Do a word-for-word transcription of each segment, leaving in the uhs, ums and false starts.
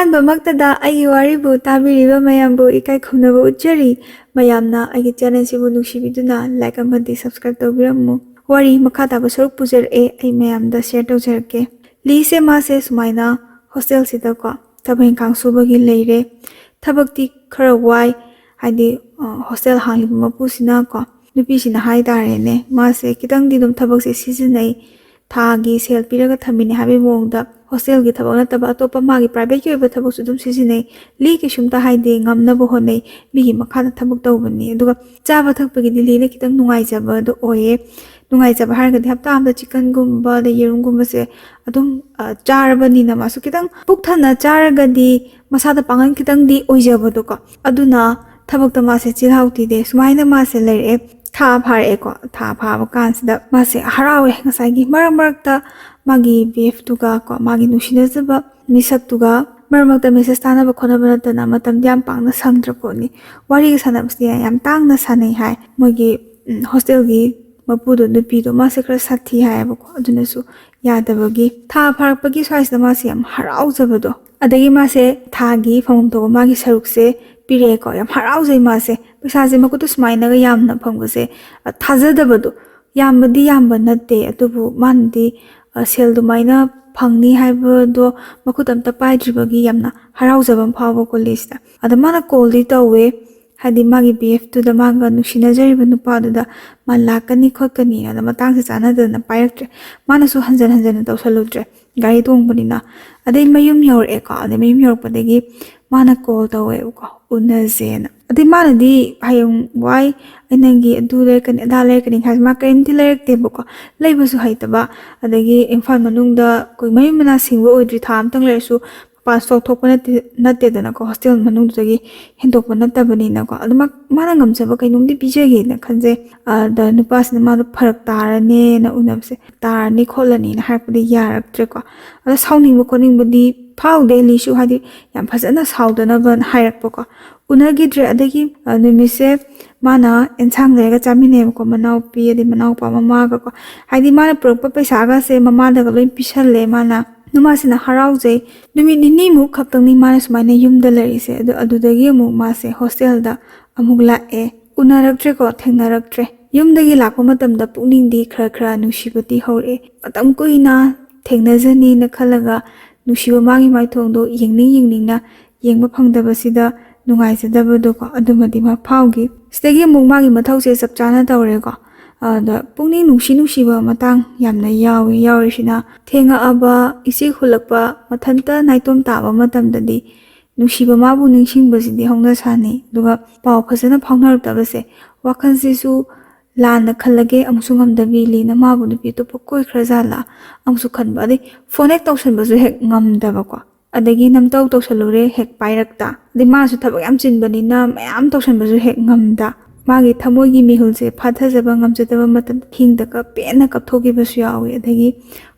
ꯑꯍꯥꯟꯕꯃꯛꯇꯗ ꯑꯩꯒꯤ ꯋꯥꯔꯤꯕꯨ ꯇꯥꯕꯤꯔꯤꯕ ꯃꯌꯥꯝꯕꯨ ꯏꯀꯥꯏ ꯈꯨꯝꯅꯕ ꯎꯠꯆꯔꯤ꯫ ꯃꯌꯥꯝꯅ ꯑꯩꯒꯤ channel ꯁꯤꯕꯨ ꯅꯨꯡꯁꯤꯕꯤꯗꯨꯅ like ꯑꯃꯗꯤ subscribe ꯇꯧꯕꯤꯔꯝꯃꯨ꯫ ꯋꯥꯔꯤ ꯃꯈꯥ ꯇꯥꯕ ꯁꯔꯨꯛ ꯄꯨꯖꯔꯛꯑꯦ, ꯑꯩ ꯃꯌꯥꯝꯗ share ꯇꯧꯖꯔꯛꯀꯦ꯫ ꯂꯤꯁꯦ ꯃꯥꯁꯦ ꯁꯨꯃꯥꯏꯅ hostel ꯁꯤꯗꯀꯣ ꯊꯕꯛ ꯏꯪꯈꯥꯡ ꯁꯨꯕꯒꯤ ꯂꯩꯔꯦ꯫ ꯊꯕꯛꯇꯤ ꯈꯔ ꯋꯥꯏ, ꯍꯥꯏꯗꯤ, ꯑ, hostel ꯍꯥꯡꯂꯤꯕ ꯃꯄꯨꯁꯤꯅꯀꯣ, ꯅꯨꯄꯤꯁꯤꯅ ꯍꯥꯏꯇꯥꯔꯦꯅꯦ, ꯃꯥꯁꯦ ꯈꯤꯇꯪꯗꯤ ꯑꯗꯨꯝ ꯊꯕꯛꯁꯦ ꯁꯤꯖꯤꯟꯅꯩ, ꯊꯥꯒꯤ ꯁꯦꯜ ꯄꯤꯔꯒ ꯊꯝꯃꯤꯅꯦ ꯍꯥꯏꯕꯒꯤ ꯃꯑꯣꯡꯗ, hostel ꯒꯤ ꯊꯕꯛ ꯅꯠꯇꯕ ꯑꯇꯣꯞꯄ ꯃꯥꯒꯤ private ꯀꯤ ꯑꯣꯏꯕ ꯊꯕꯛꯁꯨ ꯑꯗꯨꯝ ꯁꯤꯖꯤꯟꯅꯩ꯫ ꯂꯤ ꯀꯩꯁꯨꯝꯇ ꯍꯥꯏꯗꯦ, ꯉꯝꯅꯕ ꯍꯣꯠꯅꯩ, ꯃꯤꯒꯤ ꯃꯈꯥꯗ ꯊꯕꯛ ꯇꯧꯕꯅꯤ꯫ ꯑꯗꯨꯒ ꯆꯥꯕ ꯊꯛꯄꯒꯤꯗꯤ ꯂꯤꯅ ꯈꯤꯇꯪ ꯅꯨꯡꯉꯥꯏꯖꯕꯗꯣ ꯑꯣꯏꯌꯦ꯫ ꯅꯨꯡꯉꯥꯏꯖꯕ ꯍꯥꯏꯔꯒꯗꯤ ꯍꯞꯇꯥ ꯑꯃꯗ chicken ꯒꯨꯝꯕ ꯑꯗꯩ ꯌꯦꯔꯨꯝꯒꯨꯝꯕꯁꯦ ꯑꯗꯨꯝ, ꯑ, ꯆꯥꯔꯕꯅꯤꯅ ꯃꯥꯁꯨ ꯈꯤꯇꯪ ꯄꯨꯛ ꯊꯟꯅ ꯆꯥꯔꯒꯗꯤ ꯃꯁꯥꯗ ꯄꯥꯡꯒꯜ ꯈꯤꯇꯪꯗꯤ ꯑꯣꯏꯖꯕꯗꯣꯀꯣ꯫ ꯑꯗꯨꯅ ꯊꯕꯛꯇ ꯃꯥꯁꯦ ꯆꯤꯜꯍꯥꯎ ꯊꯤꯗꯦ꯫ ꯁꯨꯃꯥꯏꯅ ꯃꯥꯁꯦ ꯂꯩꯔꯛꯑꯦ꯫ ꯊꯥ ꯐꯥꯔꯛꯑꯦꯀꯣ꯫ ꯊꯥ ꯐꯥꯕ ꯀꯥꯟꯁꯤꯗ ꯃꯥꯁꯦ ꯍꯔꯥꯎꯋꯦ꯫ ꯉꯁꯥꯏꯒꯤ ꯃꯔꯛ ꯃꯔꯛꯇ ꯃꯥꯒꯤ B F ꯇꯨꯒ ꯀꯣ, ꯃꯥꯒꯤ ꯅꯨꯡꯁꯤꯅꯖꯕ ꯃꯤꯁꯛꯇꯨꯒ ꯃꯔꯛ ꯃꯔꯛꯇ message ꯊꯥꯅꯕ ꯈꯣꯠꯅꯕ ꯅꯠꯇꯅ ꯃꯇꯝꯗꯤ ꯌꯥꯝ ꯄꯥꯛꯅ ꯁꯪꯗ꯭ꯔ ꯄꯣꯠꯅꯤ꯫ ꯋꯥꯔꯤꯒ ꯁꯥꯟꯅꯕꯁꯦ ꯌꯥꯝ ꯇꯥꯡꯅ ꯁꯥꯟꯅꯩ ꯍꯥꯏ꯫ ꯃꯣꯏꯒꯤ, ꯎꯝ, hostel ꯒꯤ ꯃꯄꯨꯗꯣ, ꯅꯨꯄꯤꯗꯣ, ꯃꯥꯁꯦ ꯈꯔ ꯁꯥꯊꯤ ꯍꯥꯏꯌꯦꯕꯀꯣ꯫ ꯑꯗꯨꯅꯁꯨ ꯌꯥꯗꯕꯒꯤ ꯊꯥ ꯐꯥꯔꯛꯄꯒꯤ ꯁ꯭ꯋꯥꯏꯁꯤꯗ ꯃꯥꯁꯦ ꯌꯥꯝ ꯍꯔꯥꯎꯖꯕꯗꯣ꯫ ꯑꯗꯒꯤ ꯃꯥꯁꯦ ꯊꯥꯒꯤ ꯐꯪꯐꯝ ꯊꯣꯛꯄ ꯃꯥꯒꯤ ꯁꯔꯨꯛꯁꯦ ꯄꯤꯔꯛꯑꯦꯀꯣ꯫ ꯌꯥꯝ ꯍꯔꯥꯎꯖꯩ ꯃꯥꯁꯦ꯫ ꯄꯩꯁꯥꯁꯦ ꯃꯈꯨꯠꯇ ꯁꯨꯃꯥꯏꯅꯒ ꯌꯥꯝꯅ ꯐꯪꯕꯁꯦ, ꯑ, ꯊꯥꯖꯗꯕꯗꯣ꯫ ꯌꯥꯝꯕꯗꯤ ꯌꯥꯝꯕ ꯅꯠꯇꯦ, ꯑꯗꯨꯕꯨ ꯃꯥꯅꯗꯤ, ꯑ, ꯁꯦꯜ ꯑꯗꯨꯃꯥꯏꯅ ꯐꯪꯅꯤ ꯍꯥꯏꯕꯗꯣ ꯃꯈꯨꯠ ꯑꯝꯇ ꯄꯥꯏꯗ꯭ꯔꯤꯕꯒꯤ ꯌꯥꯝꯅ ꯍꯔꯥꯎꯖꯕ ꯑꯃ ꯐꯥꯎꯕꯀꯣ ꯂꯤꯁꯤꯗ꯫ ꯑꯗ ꯃꯥꯅ call ꯗꯤ ꯇꯧꯋꯦ, ꯍꯥꯏꯗꯤ ꯃꯥꯒꯤ B F ꯇꯨꯗ ꯃꯥꯒ ꯅꯨꯡꯁꯤꯅꯖꯔꯤꯕ ꯅꯨꯄꯥꯗꯨꯗ ꯃꯥ ꯂꯥꯛꯀꯅꯤ ꯈꯣꯠꯀꯅꯤ, ꯑꯗ ꯃꯇꯥꯡꯁꯦ ꯆꯥꯟꯅꯗꯗꯅ ꯄꯥꯏꯔꯛꯇ꯭ꯔꯦ꯫ ꯃꯥꯅꯁꯨ ꯍꯟꯖꯟ ꯍꯟꯖꯟꯅ ꯇꯧꯁꯜꯂꯨꯗ꯭ꯔꯦ, ꯒꯥꯔꯤ ꯇꯣꯡꯕꯅꯤꯅ꯫ ꯑꯗꯩ ꯃꯌꯨꯝ ꯌꯧꯔꯛꯑꯦꯀꯣ꯫ ꯑꯗꯩ ꯃꯌꯨꯝ ꯌꯧꯔꯛꯄꯗꯒꯤ ꯃꯥꯅ call ꯇꯧꯋꯦꯕꯀꯣ, ꯎꯅꯁꯦꯅ꯫ ꯑꯗꯩ ꯃꯥꯅꯗꯤ ꯍꯌꯦꯡ ꯋꯥꯏ ꯑꯩ ꯅꯪꯒꯤ ꯑꯗꯨ ꯂꯩꯔꯛꯀꯅꯤ, ꯑꯗꯥ ꯂꯩꯔꯛꯀꯅꯤ ꯍꯥꯏꯕꯁꯦ ꯃꯥ ꯀꯔꯤꯝꯇ ꯂꯩꯔꯛꯇꯦꯕꯀꯣ꯫ ꯂꯩꯕꯁꯨ ꯍꯩꯇꯕ, ꯑꯗꯒꯤ ꯏꯝꯐꯥꯜ ꯃꯅꯨꯡꯗ ꯑꯩꯈꯣꯏ ꯃꯌꯨꯝ ꯃꯅꯥꯛ ꯁꯤꯡꯕ ꯑꯣꯏꯗ꯭ꯔꯤ, ꯊꯥ ꯑꯃꯇꯪ ꯂꯩꯔꯁꯨ ꯃꯄꯥꯟ ꯁꯨꯊꯣꯛ ꯊꯣꯛꯄ ꯅꯠꯇꯦ, ꯅꯠꯇꯦꯗꯅꯀꯣ, hostel ꯃꯅꯨꯡꯗꯨꯗꯒꯤ ꯍꯦꯟꯗꯣꯛꯄ ꯅꯠꯇꯕꯅꯤꯅꯀꯣ꯫ ꯑꯗꯨ ꯃꯥ, ꯃꯥꯅ ꯉꯝꯖꯕ ꯀꯩꯅꯣꯝꯗꯤ ꯄꯤꯖꯒꯦꯅ ꯈꯟꯖꯩ꯫ ꯑꯗ ꯅꯨꯄꯥꯁꯤꯅ ꯃꯥꯗꯣ ꯐꯔꯛ ꯇꯥꯔꯅꯦꯅ ꯎꯅꯕꯁꯦ, ꯇꯥꯔꯅꯤ ꯈꯣꯠꯂꯅꯤꯅ ꯍꯥꯏꯔꯛꯄꯗꯤ ꯌꯥꯔꯛꯇ꯭ꯔꯦꯀꯣ꯫ ꯑꯗ ꯁꯥꯎꯅꯤꯡꯕ ꯈꯣꯠꯅꯤꯡꯕꯗꯤ ꯐꯥꯎꯗꯦ ꯂꯤꯁꯨ, ꯍꯥꯏꯗꯤ ꯌꯥꯝ ꯐꯖꯅ ꯁꯥꯎꯗꯅꯕꯅ ꯍꯥꯏꯔꯛꯄꯀꯣ꯫ ꯎꯅꯈꯤꯗ꯭ꯔꯦ꯫ ꯑꯗꯒꯤ, ꯑ, ꯅꯨꯃꯤꯠꯁꯦ ꯃꯥꯅ ꯑꯦꯟꯁꯥꯡ ꯂꯩꯔꯒ ꯆꯥꯃꯤꯟꯅꯩꯕꯀꯣ, ꯃꯅꯥꯎꯄꯤ ꯑꯗꯩ ꯃꯅꯥꯎꯄꯥ ꯃꯃꯥꯒꯀꯣ꯫ ꯍꯥꯏꯗꯤ ꯃꯥꯅ ꯄꯨꯔꯛꯄ ꯄꯩꯁꯥꯒꯁꯦ ꯃꯃꯥꯗꯒ ꯂꯣꯏ ꯄꯤꯁꯜꯂꯦ ꯃꯥꯅ꯫ ꯅꯨꯃꯥꯁꯤꯅ ꯍꯔꯥꯎꯖꯩ꯫ ꯅꯨꯃꯤꯠ ꯅꯤꯅꯤꯃꯨꯛ ꯈꯛꯇꯪꯅꯤ ꯃꯥꯅ ꯁꯨꯃꯥꯏꯅ ꯌꯨꯝꯗ ꯂꯩꯔꯤꯁꯦ꯫ ꯑꯗꯨ ꯑꯗꯨꯗꯒꯤ ꯑꯃꯨꯛ ꯃꯥꯁꯦ ꯍꯣꯁꯇꯦꯜꯗ ꯑꯃꯨꯛ ꯂꯥꯛꯑꯦ꯫ ꯎꯅꯔꯛꯇ꯭ꯔꯦꯀꯣ, ꯊꯦꯡꯅꯔꯛꯇ꯭ꯔꯦ꯫ ꯌꯨꯝꯗꯒꯤ ꯂꯥꯛꯄ ꯃꯇꯝꯗ ꯄꯨꯛꯅꯤꯡꯗꯤ ꯈꯔ ꯈꯔ ꯅꯨꯡꯁꯤꯕꯗꯤ ꯍꯧꯔꯛꯑꯦ꯫ ꯃꯇꯝ ꯀꯨꯏꯅ ꯊꯦꯡꯅꯖꯅꯤꯅ ꯈꯜꯂꯒ ꯅꯨꯡꯁꯤꯕ ꯃꯥꯒꯤ ꯃꯥꯏꯊꯣꯡꯗꯣ ꯌꯦꯡꯅꯤꯡ ꯌꯦꯡꯅꯤꯡꯅ ꯌꯦꯡꯕ ꯐꯪꯗꯕꯁꯤꯗ ꯅꯨꯡꯉꯥꯏꯖꯗꯕꯗꯣꯀꯣ, ꯑꯗꯨꯃꯗꯤ ꯃꯥ ꯐꯥꯎꯈꯤ꯫ ꯁꯤꯗꯒꯤ ꯑꯃꯨꯛ ꯃꯥꯒꯤ ꯃꯊꯧꯁꯦ ꯆꯞ ꯆꯥꯅ ꯇꯧꯔꯦꯀꯣ꯫ ꯑꯗ ꯄꯨꯛꯅꯤꯡ ꯅꯨꯡꯁꯤ ꯅꯨꯡꯁꯤꯕ ꯃꯇꯥꯡ ꯌꯥꯝꯅ ꯌꯥꯎꯏ꯫ ꯌꯥꯎꯔꯤꯁꯤꯅ ꯊꯦꯡꯉꯛꯑꯕ, ꯏꯆꯦꯛ ꯍꯨꯜꯂꯛꯄ, ꯃꯊꯟꯇ ꯅꯥꯏꯇꯣꯝ ꯇꯥꯕ ꯃꯇꯝꯗꯗꯤ ꯅꯨꯡꯁꯤꯕ ꯃꯥꯕꯨ ꯅꯤꯡꯁꯤꯡꯕꯁꯤꯗꯤ ꯍꯧꯅ ꯁꯥꯅꯤ꯫ ꯑꯗꯨꯒ ꯄꯥꯎ ꯐꯖꯅ ꯐꯥꯎꯅꯔꯛꯇꯕꯁꯦ ꯋꯥꯈꯜꯁꯤꯁꯨ ꯂꯥꯟꯅ ꯈꯜꯂꯒꯦ ꯑꯃꯨꯛꯁꯨ ꯉꯝꯗꯕꯤ, ꯂꯤꯅ ꯃꯥꯕꯨ ꯅꯨꯄꯤ ꯑꯇꯣꯞꯄ ꯀꯣꯏꯈ꯭ꯔꯖꯥꯠꯂꯥ ꯑꯃꯨꯛꯁꯨ ꯈꯟꯕ, ꯑꯗꯩ ꯐꯣꯟ ꯍꯦꯛ ꯇꯧꯁꯟꯕꯁꯨ ꯍꯦꯛ ꯉꯝꯗꯕꯀꯣ꯫ ꯑꯗꯒꯤ ꯅꯝꯇꯧ ꯇꯧꯁꯜꯂꯨꯔꯦ, ꯍꯦꯛ ꯄꯥꯏꯔꯛꯇ꯫ ꯑꯗꯩ ꯃꯥꯁꯨ ꯊꯕꯛ ꯌꯥꯝ ꯆꯤꯟꯕꯅꯤꯅ ꯃꯌꯥꯝ ꯇꯧꯁꯟꯕꯁꯨ ꯍꯦꯛ ꯉꯝꯗ꯫ ꯃꯥꯒꯤ ꯊꯃꯣꯏꯒꯤ ꯃꯤꯍꯨꯜꯁꯦ ꯐꯥꯊꯖꯕ ꯉꯝꯖꯗꯕ ꯃꯇꯝꯗ ꯍꯤꯡꯗꯒ ꯄꯦꯟꯅ ꯀꯞꯊꯣꯛꯈꯤꯕꯁꯨ ꯌꯥꯎꯏ꯫ ꯑꯗꯒꯤ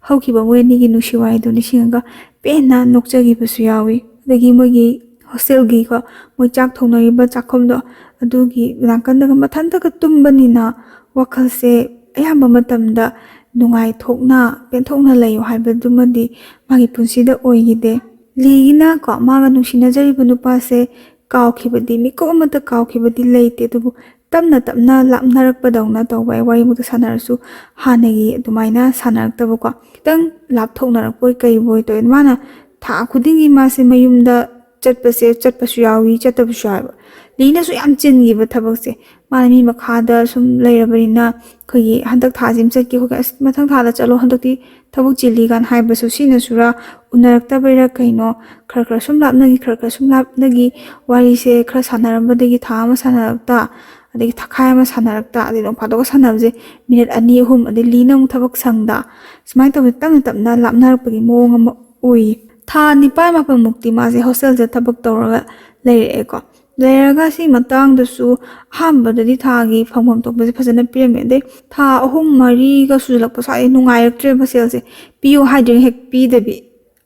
ꯍꯧꯈꯤꯕ ꯃꯣꯏ ꯑꯅꯤꯒꯤ ꯅꯨꯡꯁꯤ ꯋꯥꯔꯤꯗꯣ ꯅꯤꯡꯁꯤꯡꯉꯒ ꯄꯦꯟꯅ ꯅꯣꯛꯆꯈꯤꯕꯁꯨ ꯌꯥꯎꯏ꯫ ꯑꯗꯒꯤ ꯃꯣꯏꯒꯤ ꯍꯣꯁꯇꯦꯜꯒꯤꯀꯣ, ꯃꯣꯏ ꯆꯥꯛ ꯊꯣꯡꯅꯔꯤꯕ ꯆꯥꯛꯈꯨꯝꯗꯣ, ꯑꯗꯨꯒꯤ ꯅꯥꯀꯟꯗꯒ ꯃꯊꯟꯇꯒ ꯇꯨꯝꯕꯅꯤꯅ ꯋꯥꯈꯜꯁꯦ ꯑꯌꯥꯝꯕ ꯃꯇꯝꯗ ꯅꯨꯡꯉꯥꯏꯊꯣꯛꯅ ꯄꯦꯟꯊꯣꯛꯅ ꯂꯩꯌꯨ ꯍꯥꯏꯕꯗꯨꯃꯗꯤ ꯃꯥꯒꯤ ꯄꯨꯟꯁꯤꯗ ꯑꯣꯏꯈꯤꯗꯦ꯫ ꯂꯤꯒꯤꯅ ꯀꯣ, ꯃꯥꯒ ꯅꯨꯡꯁꯤꯅꯖꯔꯤꯕ ꯅꯨꯄꯥꯁꯦ ꯀꯥꯎꯈꯤꯕꯗꯤ, ꯃꯤꯀꯨꯞ ꯑꯃꯇ ꯀꯥꯎꯈꯤꯕꯗꯤ ꯂꯩꯇꯦ, ꯑꯗꯨꯕꯨ ꯇꯞꯅ ꯇꯞꯅ ꯂꯥꯞꯅꯔꯛꯄꯗꯧꯅ ꯇꯧꯕ꯫ ꯑꯩ ꯋꯥꯔꯤꯃꯛꯇ ꯁꯥꯟꯅꯔꯁꯨ ꯍꯥꯟꯅꯒꯤ ꯑꯗꯨꯃꯥꯏꯅ ꯁꯥꯟꯅꯔꯛꯇꯕꯀꯣ, ꯈꯤꯇꯪ ꯂꯥꯞꯊꯣꯛꯅꯔꯛꯄꯣꯏ ꯀꯩꯕꯣꯏ ꯇꯧꯋꯦ꯫ ꯃꯥꯅ ꯊꯥ ꯈꯨꯗꯤꯡꯒꯤ ꯃꯥꯁꯦ ꯃꯌꯨꯝꯗ ꯆꯠꯄꯁꯦ, ꯆꯠꯄꯁꯨ ꯌꯥꯎꯏ, ꯆꯠꯇꯕꯁꯨ ꯌꯥꯎꯋꯦꯕ꯫ ꯂꯤꯅꯁꯨ ꯌꯥꯝ ꯆꯤꯟꯈꯤꯕ ꯊꯕꯛꯁꯦ꯫ ꯃꯥꯅ ꯃꯤ ꯃꯈꯥꯗ ꯁꯨꯝ ꯂꯩꯔꯕꯅꯤꯅ, ꯑꯩꯈꯣꯏꯒꯤ ꯍꯟꯗꯛ ꯊꯥꯁꯤ ꯑꯃ ꯆꯠꯀꯦ ꯈꯣꯠꯀꯦ, "ꯑꯁ, ꯃꯊꯪ ꯊꯥꯗ ꯆꯠꯂꯣ, ꯍꯟꯗꯛꯇꯤ ꯊꯕꯛ ꯆꯤꯜꯂꯤ" ꯀꯥꯏꯅ ꯍꯥꯏꯕꯁꯨ, ꯁꯤꯅꯁꯨꯔꯥ ꯎꯅꯔꯛꯇꯕꯩꯔꯥ ꯀꯩꯅꯣ, ꯈꯔ ꯈꯔ ꯁꯨꯝ ꯂꯥꯞꯅꯈꯤ, ꯈꯔ ꯈꯔ ꯁꯨꯝ ꯂꯥꯞꯅꯈꯤ꯫ ꯋꯥꯔꯤꯁꯦ ꯈꯔ ꯁꯥꯟꯅꯔꯝꯕꯗꯒꯤ ꯊꯥ ꯑꯃ ꯁꯥꯟꯅꯔꯛꯇ, ꯑꯗꯒꯤ ꯊꯥꯈꯥꯏ ꯑꯃ ꯁꯥꯟꯅꯔꯛꯇ, ꯑꯗꯩ ꯅꯣꯡ ꯐꯥꯗꯣꯛꯀ ꯁꯥꯟꯅꯕꯁꯦ ꯃꯤꯅꯤꯠ ꯑꯅꯤ ꯑꯍꯨꯝ, ꯑꯗꯩ ꯂꯤꯅ ꯑꯃꯨꯛ ꯊꯕꯛ ꯁꯪꯗ, ꯁꯨꯃꯥꯏꯅ ꯇꯧꯗꯅ ꯇꯞꯅ ꯇꯞꯅ ꯂꯥꯞꯅꯔꯛꯄꯒꯤ ꯃꯑꯣꯡ ꯑꯃ ꯎꯏ꯫ ꯊꯥ ꯅꯤꯄꯥꯜ ꯃꯥꯄꯜꯃꯨꯛꯇꯤ ꯃꯥꯁꯦ ꯍꯣꯁꯇꯦꯜꯁꯤꯗ ꯊꯕꯛ ꯇꯧꯔꯒ ꯂꯩꯔꯛꯑꯦꯀꯣ꯫ ꯂꯩꯔꯒ ꯁꯤ ꯃꯇꯥꯡꯗꯁꯨ ꯑꯍꯥꯟꯕꯗꯗꯤ ꯊꯥꯒꯤ ꯐꯪꯐꯝ ꯊꯣꯛꯄꯁꯦ ꯐꯖꯅ ꯄꯤꯔꯝꯃꯦ꯫ ꯑꯗꯩ ꯊꯥ ꯑꯍꯨꯝ ꯃꯔꯤꯒ ꯁꯨꯖꯜꯂꯛꯄ ꯁ꯭ꯋꯥꯏꯗ ꯅꯨꯡꯉꯥꯏꯔꯛꯇ꯭ꯔꯦꯕ ꯁꯦꯜꯁꯦ꯫ ꯄꯤꯌꯨ ꯍꯥꯏꯗ꯭ꯔꯤꯉꯩ ꯍꯦꯛ ꯄꯤꯗꯕꯤ,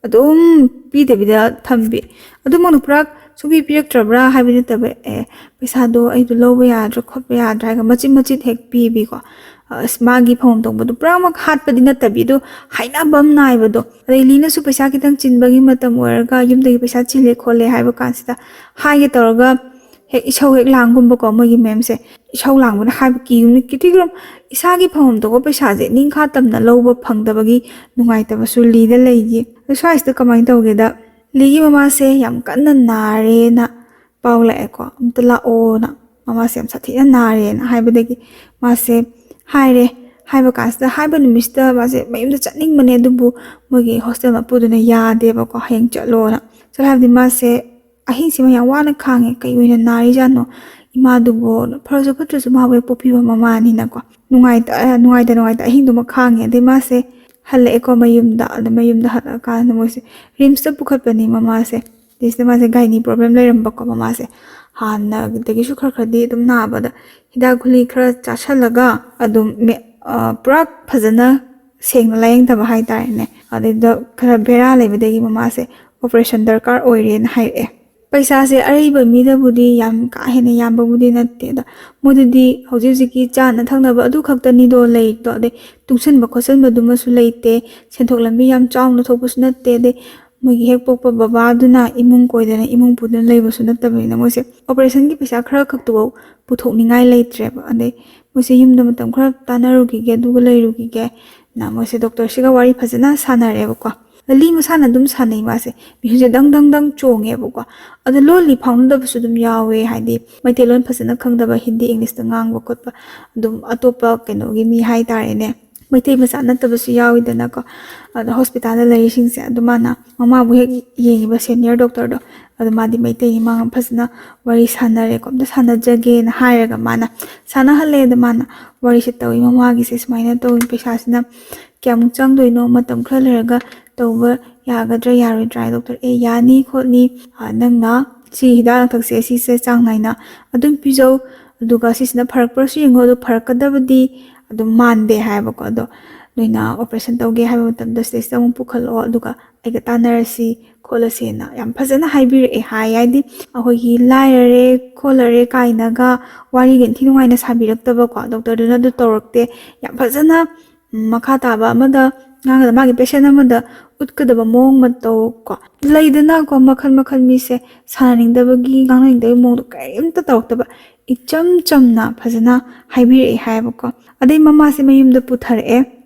ꯑꯗꯨꯝ ꯄꯤꯗꯕꯤꯗ ꯊꯝꯕꯤ꯫ ꯑꯗꯨꯃꯛꯅ ꯄꯨꯔꯥ ꯁꯨꯡꯄꯤ ꯄꯤꯔꯛꯇ꯭ꯔꯕ꯭ꯔꯥ ꯍꯥꯏꯕ ꯅꯠꯇꯕ, ꯑꯦ, ꯄꯩꯁꯥꯗꯣ ꯑꯩꯗꯣ ꯂꯧꯕ ꯌꯥꯗ꯭ꯔꯥ ꯈꯣꯠꯄ ꯌꯥꯗ꯭ꯔꯥ ꯍꯥꯏꯔꯒ ꯃꯆꯤꯠ ꯃꯆꯤꯠ ꯍꯦꯛ ꯄꯤꯕꯤꯀꯣ꯫ ꯑꯁ, ꯃꯥꯒꯤ ꯐꯪꯐꯝ ꯊꯣꯛꯄꯗꯣ ꯄꯨꯔꯥꯃꯛ ꯍꯥꯠꯄꯗꯤ ꯅꯠꯇꯕꯤ, ꯑꯗꯨ ꯍꯥꯏꯅꯕ ꯑꯃ ꯅꯥꯏꯕꯗꯣ꯫ ꯑꯗꯩ ꯂꯤꯅꯁꯨ ꯄꯩꯁꯥ ꯈꯤꯇꯪ ꯆꯤꯟꯕꯒꯤ ꯃꯇꯝ ꯑꯣꯏꯔꯒ ꯌꯨꯝꯗꯒꯤ ꯄꯩꯁꯥ ꯆꯤꯜꯂꯦ ꯈꯣꯠꯂꯦ ꯍꯥꯏꯕ ꯀꯥꯟꯁꯤꯗ ꯍꯥꯏꯒꯦ ꯇꯧꯔꯒ ꯍꯦꯛ ꯏꯁꯧ ꯍꯦꯛ ꯂꯥꯡꯒꯨꯝꯕꯀꯣ, ꯃꯣꯏꯒꯤ ꯃꯦꯝꯁꯦ꯫ ꯏꯁꯧ ꯂꯥꯡꯕꯅ ꯍꯥꯏꯕ ꯀꯤꯒꯨꯝꯅ ꯀꯤꯊꯤꯒ꯭ꯔꯨꯝ ꯏꯁꯥꯒꯤ ꯐꯪꯐꯝ ꯊꯣꯛꯄ ꯄꯩꯁꯥꯁꯦ ꯅꯤꯡꯈꯥ ꯇꯝꯅ ꯂꯧꯕ ꯐꯪꯗꯕꯒꯤ ꯅꯨꯡꯉꯥꯏꯇꯕꯁꯨ ꯂꯤꯗ ꯂꯩꯈꯤ꯫ ꯑꯗꯣ ꯁ꯭ꯋꯥꯏꯁꯤꯗ ꯀꯃꯥꯏꯅ ꯇꯧꯒꯦꯗ, ꯂꯤꯒꯤ ꯃꯃꯥꯁꯦ ꯌꯥꯝ ꯀꯟꯅ ꯅꯥꯔꯦꯅ ꯄꯥꯎ ꯂꯥꯛꯑꯦꯀꯣ, "ꯑꯝꯇ ꯂꯥꯛꯑꯣꯅ", ꯃꯃꯥꯁꯦ ꯌꯥꯝ ꯁꯥꯊꯤꯅ ꯅꯥꯔꯦꯅ ꯍꯥꯏꯕꯗꯒꯤ ꯃꯥꯁꯦ ꯍꯥꯏꯔꯦ꯫ ꯍꯥꯏꯕ ꯀꯥꯟꯁꯤꯗ ꯍꯥꯏꯕ ꯅꯨꯃꯤꯠꯁꯤꯗ ꯃꯥꯁꯦ ꯃꯌꯨꯝꯗ ꯆꯠꯅꯤꯡꯕꯅꯦ, ꯑꯗꯨꯕꯨ ꯃꯣꯏꯒꯤ ꯍꯣꯁꯇꯦꯜ ꯃꯄꯨꯗꯨꯅ ꯌꯥꯗꯦꯕꯀꯣ, "ꯍꯌꯦꯡ ꯆꯠꯂꯣꯅ"꯫ ꯆꯠꯂꯣ ꯍꯥꯏꯕꯗꯤ ꯃꯥꯁꯦ ꯑꯍꯤꯡꯁꯤꯃ ꯌꯥꯝ ꯋꯥꯅ ꯈꯥꯡꯉꯦ꯫ ꯀꯩ ꯑꯣꯏꯅ ꯅꯥꯔꯤꯖꯥꯠꯅꯣ? ꯏꯃꯥꯗꯨꯕꯨ ꯐꯔꯁꯨ ꯐꯠꯇ꯭ꯔꯁꯨ ꯃꯥꯕꯨ ꯍꯦꯛ ꯄꯣꯛꯄꯤꯕ ꯃꯃꯥꯅꯤꯅꯀꯣ꯫ ꯅꯨꯡꯉꯥꯏꯇ-, ꯑ, ꯅꯨꯡꯉꯥꯏꯇ ꯅꯨꯡꯉꯥꯏꯇ ꯑꯍꯤꯡꯗꯨꯃ ꯈꯥꯡꯉꯦ꯫ ꯑꯗꯩ ꯃꯥꯁꯦ ꯍꯜꯂꯛꯑꯦꯀꯣ ꯃꯌꯨꯝꯗ꯫ ꯑꯗ ꯃꯌꯨꯝꯗ ꯍꯜꯂꯛꯑꯀꯥꯟꯗ ꯃꯣꯏꯁꯦ ꯔꯤꯝꯁꯇ ꯄꯨꯈꯠꯄꯅꯤ ꯃꯃꯥꯁꯦ꯫ ꯑꯗꯩꯁꯤꯗ ꯃꯥꯁꯦ ꯒꯥꯏꯅꯤ ꯄ꯭ꯔꯣꯕ꯭ꯂꯦꯝ ꯂꯩꯔꯝꯕꯀꯣ ꯃꯃꯥꯁꯦ꯫ ꯍꯥꯟꯅꯗꯒꯤꯁꯨ ꯈꯔ ꯈꯔꯗꯤ ꯑꯗꯨꯝ ꯅꯥꯕꯗ ꯍꯤꯗꯥꯛ ꯒꯨꯂꯤ ꯈꯔ ꯆꯥꯁꯜꯂꯒ ꯑꯗꯨꯝ ꯃꯦ-, ꯑ, ꯄꯨꯔꯥ ꯐꯖꯅ ꯁꯦꯡꯅ ꯂꯥꯌꯦꯡꯗꯕ ꯍꯥꯏꯇꯥꯔꯦꯅꯦ꯫ ꯑꯗꯩꯗ ꯈꯔ ꯕꯦꯔꯥ ꯂꯩꯕꯗꯒꯤ ꯃꯃꯥꯁꯦ ꯑꯣꯄꯔꯦꯁꯟ ꯗꯔꯀꯥꯔ ꯑꯣꯏꯔꯦꯅ ꯍꯥꯏꯔꯛꯑꯦ꯫ ꯄꯩꯁꯥꯁꯦ ꯑꯔꯩꯕ ꯃꯤꯗꯕꯨꯗꯤ ꯌꯥꯝ ꯀꯥ ꯍꯦꯟꯅ ꯌꯥꯝꯕꯕꯨꯗꯤ ꯅꯠꯇꯦ꯫ ꯑꯗ ꯃꯣꯏꯗꯗꯤ ꯍꯧꯖꯤꯛ ꯍꯧꯖꯤꯛꯀꯤ ꯆꯥꯅ ꯊꯛꯅꯕ ꯑꯗꯨ ꯈꯛꯇꯅꯤꯗꯣ ꯂꯩꯗꯣ꯫ ꯑꯗꯩ ꯇꯨꯡꯁꯟꯕ ꯈꯣꯠꯆꯟꯕꯗꯨꯃꯁꯨ ꯂꯩꯇꯦ꯫ ꯁꯦꯟꯊꯣꯛ ꯂꯝꯕꯤ ꯌꯥꯝ ꯆꯥꯎꯅ ꯊꯣꯛꯄꯁꯨ ꯅꯠꯇꯦ꯫ ꯑꯗꯩ ꯃꯣꯏꯒꯤ ꯍꯦꯛ ꯄꯣꯛꯄ ꯕꯕꯥꯗꯨꯅ ꯏꯃꯨꯡ ꯀꯣꯏꯗꯅ ꯏꯃꯨꯡ ꯄꯨꯗꯨꯅ ꯂꯩꯕꯁꯨ ꯅꯠꯇꯕꯅꯤꯅ ꯃꯣꯏꯁꯦ ꯑꯣꯄꯔꯦꯁꯟꯒꯤ ꯄꯩꯁꯥ ꯈꯔ ꯈꯛꯇꯨꯐꯥꯎ ꯄꯨꯊꯣꯛꯅꯤꯡꯉꯥꯏ ꯂꯩꯇ꯭ꯔꯦꯕ꯫ ꯑꯗꯩ ꯃꯣꯏꯁꯦ ꯌꯨꯝꯗ ꯃꯇꯝ ꯈꯔ ꯇꯥꯟꯅꯔꯨꯈꯤꯒꯦ, ꯑꯗꯨꯒ ꯂꯩꯔꯨꯈꯤꯒꯦ ꯅ ꯃꯣꯏꯁꯦ ꯗꯣꯛꯇꯔꯁꯤꯒ ꯋꯥꯔꯤ ꯐꯖꯅ ꯁꯥꯟꯅꯔꯦꯕꯀꯣ꯫ ꯂꯤ ꯃꯁꯥꯅ ꯑꯗꯨꯝ ꯁꯥꯟꯅꯩ ꯃꯥꯁꯦ꯫ ꯃꯤꯍꯨꯟꯁꯦ ꯗꯪ ꯗꯪ ꯗꯪ ꯆꯣꯡꯉꯦꯕꯀꯣ꯫ ꯑꯗꯣ ꯂꯣꯜꯂꯤ ꯐꯥꯎꯅꯗꯕꯁꯨ ꯑꯗꯨꯝ ꯌꯥꯎꯋꯦ, ꯍꯥꯏꯗꯤ ꯃꯩꯇꯩꯂꯣꯟ ꯐꯖꯅ ꯈꯪꯗꯕ, ꯍꯤꯟꯗꯤ, ꯏꯪꯂꯤꯁꯇ ꯉꯥꯡꯕ ꯈꯣꯠꯄ, ꯑꯗꯨꯝ ꯑꯇꯣꯞꯄ ꯀꯩꯅꯣꯒꯤ ꯃꯤ ꯍꯥꯏꯇꯥꯔꯦꯅꯦ, ꯃꯩꯇꯩ ꯃꯆꯥ ꯅꯠꯇꯕꯁꯨ ꯌꯥꯎꯋꯤꯗꯅꯀꯣ꯫ ꯑꯗꯣ ꯍꯣꯁꯄꯤꯇꯥꯜꯗ ꯂꯩꯔꯤꯁꯤꯡꯁꯦ ꯑꯗꯨ ꯃꯥꯅ ꯃꯃꯥꯕꯨ ꯍꯦꯛ ꯌꯦꯡꯉꯤꯕ ꯁꯦꯅꯤꯌꯔ ꯗꯣꯛꯇꯔꯗꯣ, ꯑꯗꯣ ꯃꯥꯗꯤ ꯃꯩꯇꯩꯅꯤ, ꯃꯥꯒ ꯐꯖꯅ ꯋꯥꯔꯤ ꯁꯥꯟꯅꯔꯦꯀꯣ, "ꯑꯝꯇ ꯁꯥꯟꯅꯖꯒꯦꯅ" ꯍꯥꯏꯔꯒ ꯃꯥꯅ ꯁꯥꯟꯅꯍꯜꯂꯦ꯫ ꯑꯗꯣ ꯃꯥꯅ ꯋꯥꯔꯤꯁꯦ ꯇꯧꯋꯤ ꯃꯃꯥꯒꯤꯁꯦ ꯁꯨꯃꯥꯏꯅ ꯇꯧꯋꯤ, ꯄꯩꯁꯥꯁꯤꯅ ꯀꯌꯥꯃꯨꯛ ꯆꯪꯗꯣꯏꯅꯣ, ꯃꯇꯝ ꯈꯔ ꯂꯩꯔꯒ ꯇꯧꯕ ꯌꯥꯒꯗ꯭ꯔꯥ ꯌꯥꯔꯣꯏꯗ꯭ꯔꯥ ꯍꯥꯏ꯫ ꯗꯣꯛꯇꯔ, "ꯑꯦ, ꯌꯥꯅꯤ ꯈꯣꯠꯅꯤ, ꯑ, ꯅꯪꯅ ꯁꯤ ꯍꯤꯗꯥꯛ ꯂꯥꯡꯊꯛꯁꯦ ꯁꯤꯁꯦ ꯆꯥꯡ ꯅꯥꯏꯅ ꯑꯗꯨꯝ ꯄꯤꯖꯧ, ꯑꯗꯨꯒ ꯁꯤꯁꯤꯅ ꯐꯔꯛꯄ꯭ꯔꯥꯁꯨ ꯌꯦꯡꯉꯣ, ꯑꯗꯨ ꯐꯔꯛꯀꯗꯕꯗꯤ ꯑꯗꯨꯝ ꯃꯥꯟꯗꯦ" ꯍꯥꯏꯕꯀꯣ꯫ ꯑꯗꯣ ꯅꯣꯏꯅ ꯑꯣꯄꯔꯦꯁꯟ ꯇꯧꯒꯦ ꯍꯥꯏꯕ ꯃꯇꯝꯗ ꯁꯤꯗꯩꯁꯤꯗ ꯑꯃꯨꯛ ꯄꯨꯈꯠꯂꯛꯑꯣ, ꯑꯗꯨꯒ ꯑꯩꯒ ꯇꯥꯟꯅꯔꯁꯤ ꯈꯣꯠꯂꯁꯦꯅ ꯌꯥꯝ ꯐꯖꯅ ꯍꯥꯏꯕꯤꯔꯛꯑꯦ ꯍꯥꯏ꯫ ꯍꯥꯏꯗꯤ ꯑꯩꯈꯣꯏꯒꯤ ꯂꯥꯏꯔꯔꯦ ꯈꯣꯠꯂꯔꯦ ꯀꯥꯏꯅꯒ ꯋꯥꯔꯤꯒ ꯏꯟꯊꯤ ꯅꯨꯡꯉꯥꯏꯅ ꯁꯥꯕꯤꯔꯛꯇꯕꯀꯣ, ꯗꯣꯛꯇꯔꯗꯨꯅ ꯑꯗꯨ ꯇꯧꯔꯛꯇꯦ꯫ ꯌꯥꯝ ꯐꯖꯅ ꯃꯈꯥ ꯇꯥꯕ ꯑꯃꯗ ꯉꯥꯡꯒꯗꯕ, ꯃꯥꯒꯤ ꯄꯦꯁꯦꯟ ꯑꯃꯗ ꯎꯠꯀꯗꯕ ꯃꯑꯣꯡ ꯃꯇꯧ ꯀꯣ, ꯂꯩꯗꯅꯀꯣ, ꯃꯈꯜ ꯃꯈꯜ ꯃꯤꯁꯦ ꯁꯥꯟꯅꯅꯤꯡꯗꯕꯒꯤ, ꯉꯥꯡꯅꯅꯤꯡꯗꯕꯒꯤ ꯃꯑꯣꯡꯗꯣ ꯀꯔꯤꯝꯇ ꯇꯧꯔꯛꯇꯕ, ꯏꯆꯝ ꯆꯝꯅ ꯐꯖꯅ ꯍꯥꯏꯕꯤꯔꯛꯑꯦ ꯍꯥꯏꯌꯦꯕꯀꯣ꯫ ꯑꯗꯩ ꯃꯃꯥꯁꯦ ꯃꯌꯨꯝꯗ ꯄꯨꯊꯔꯛꯑꯦ꯫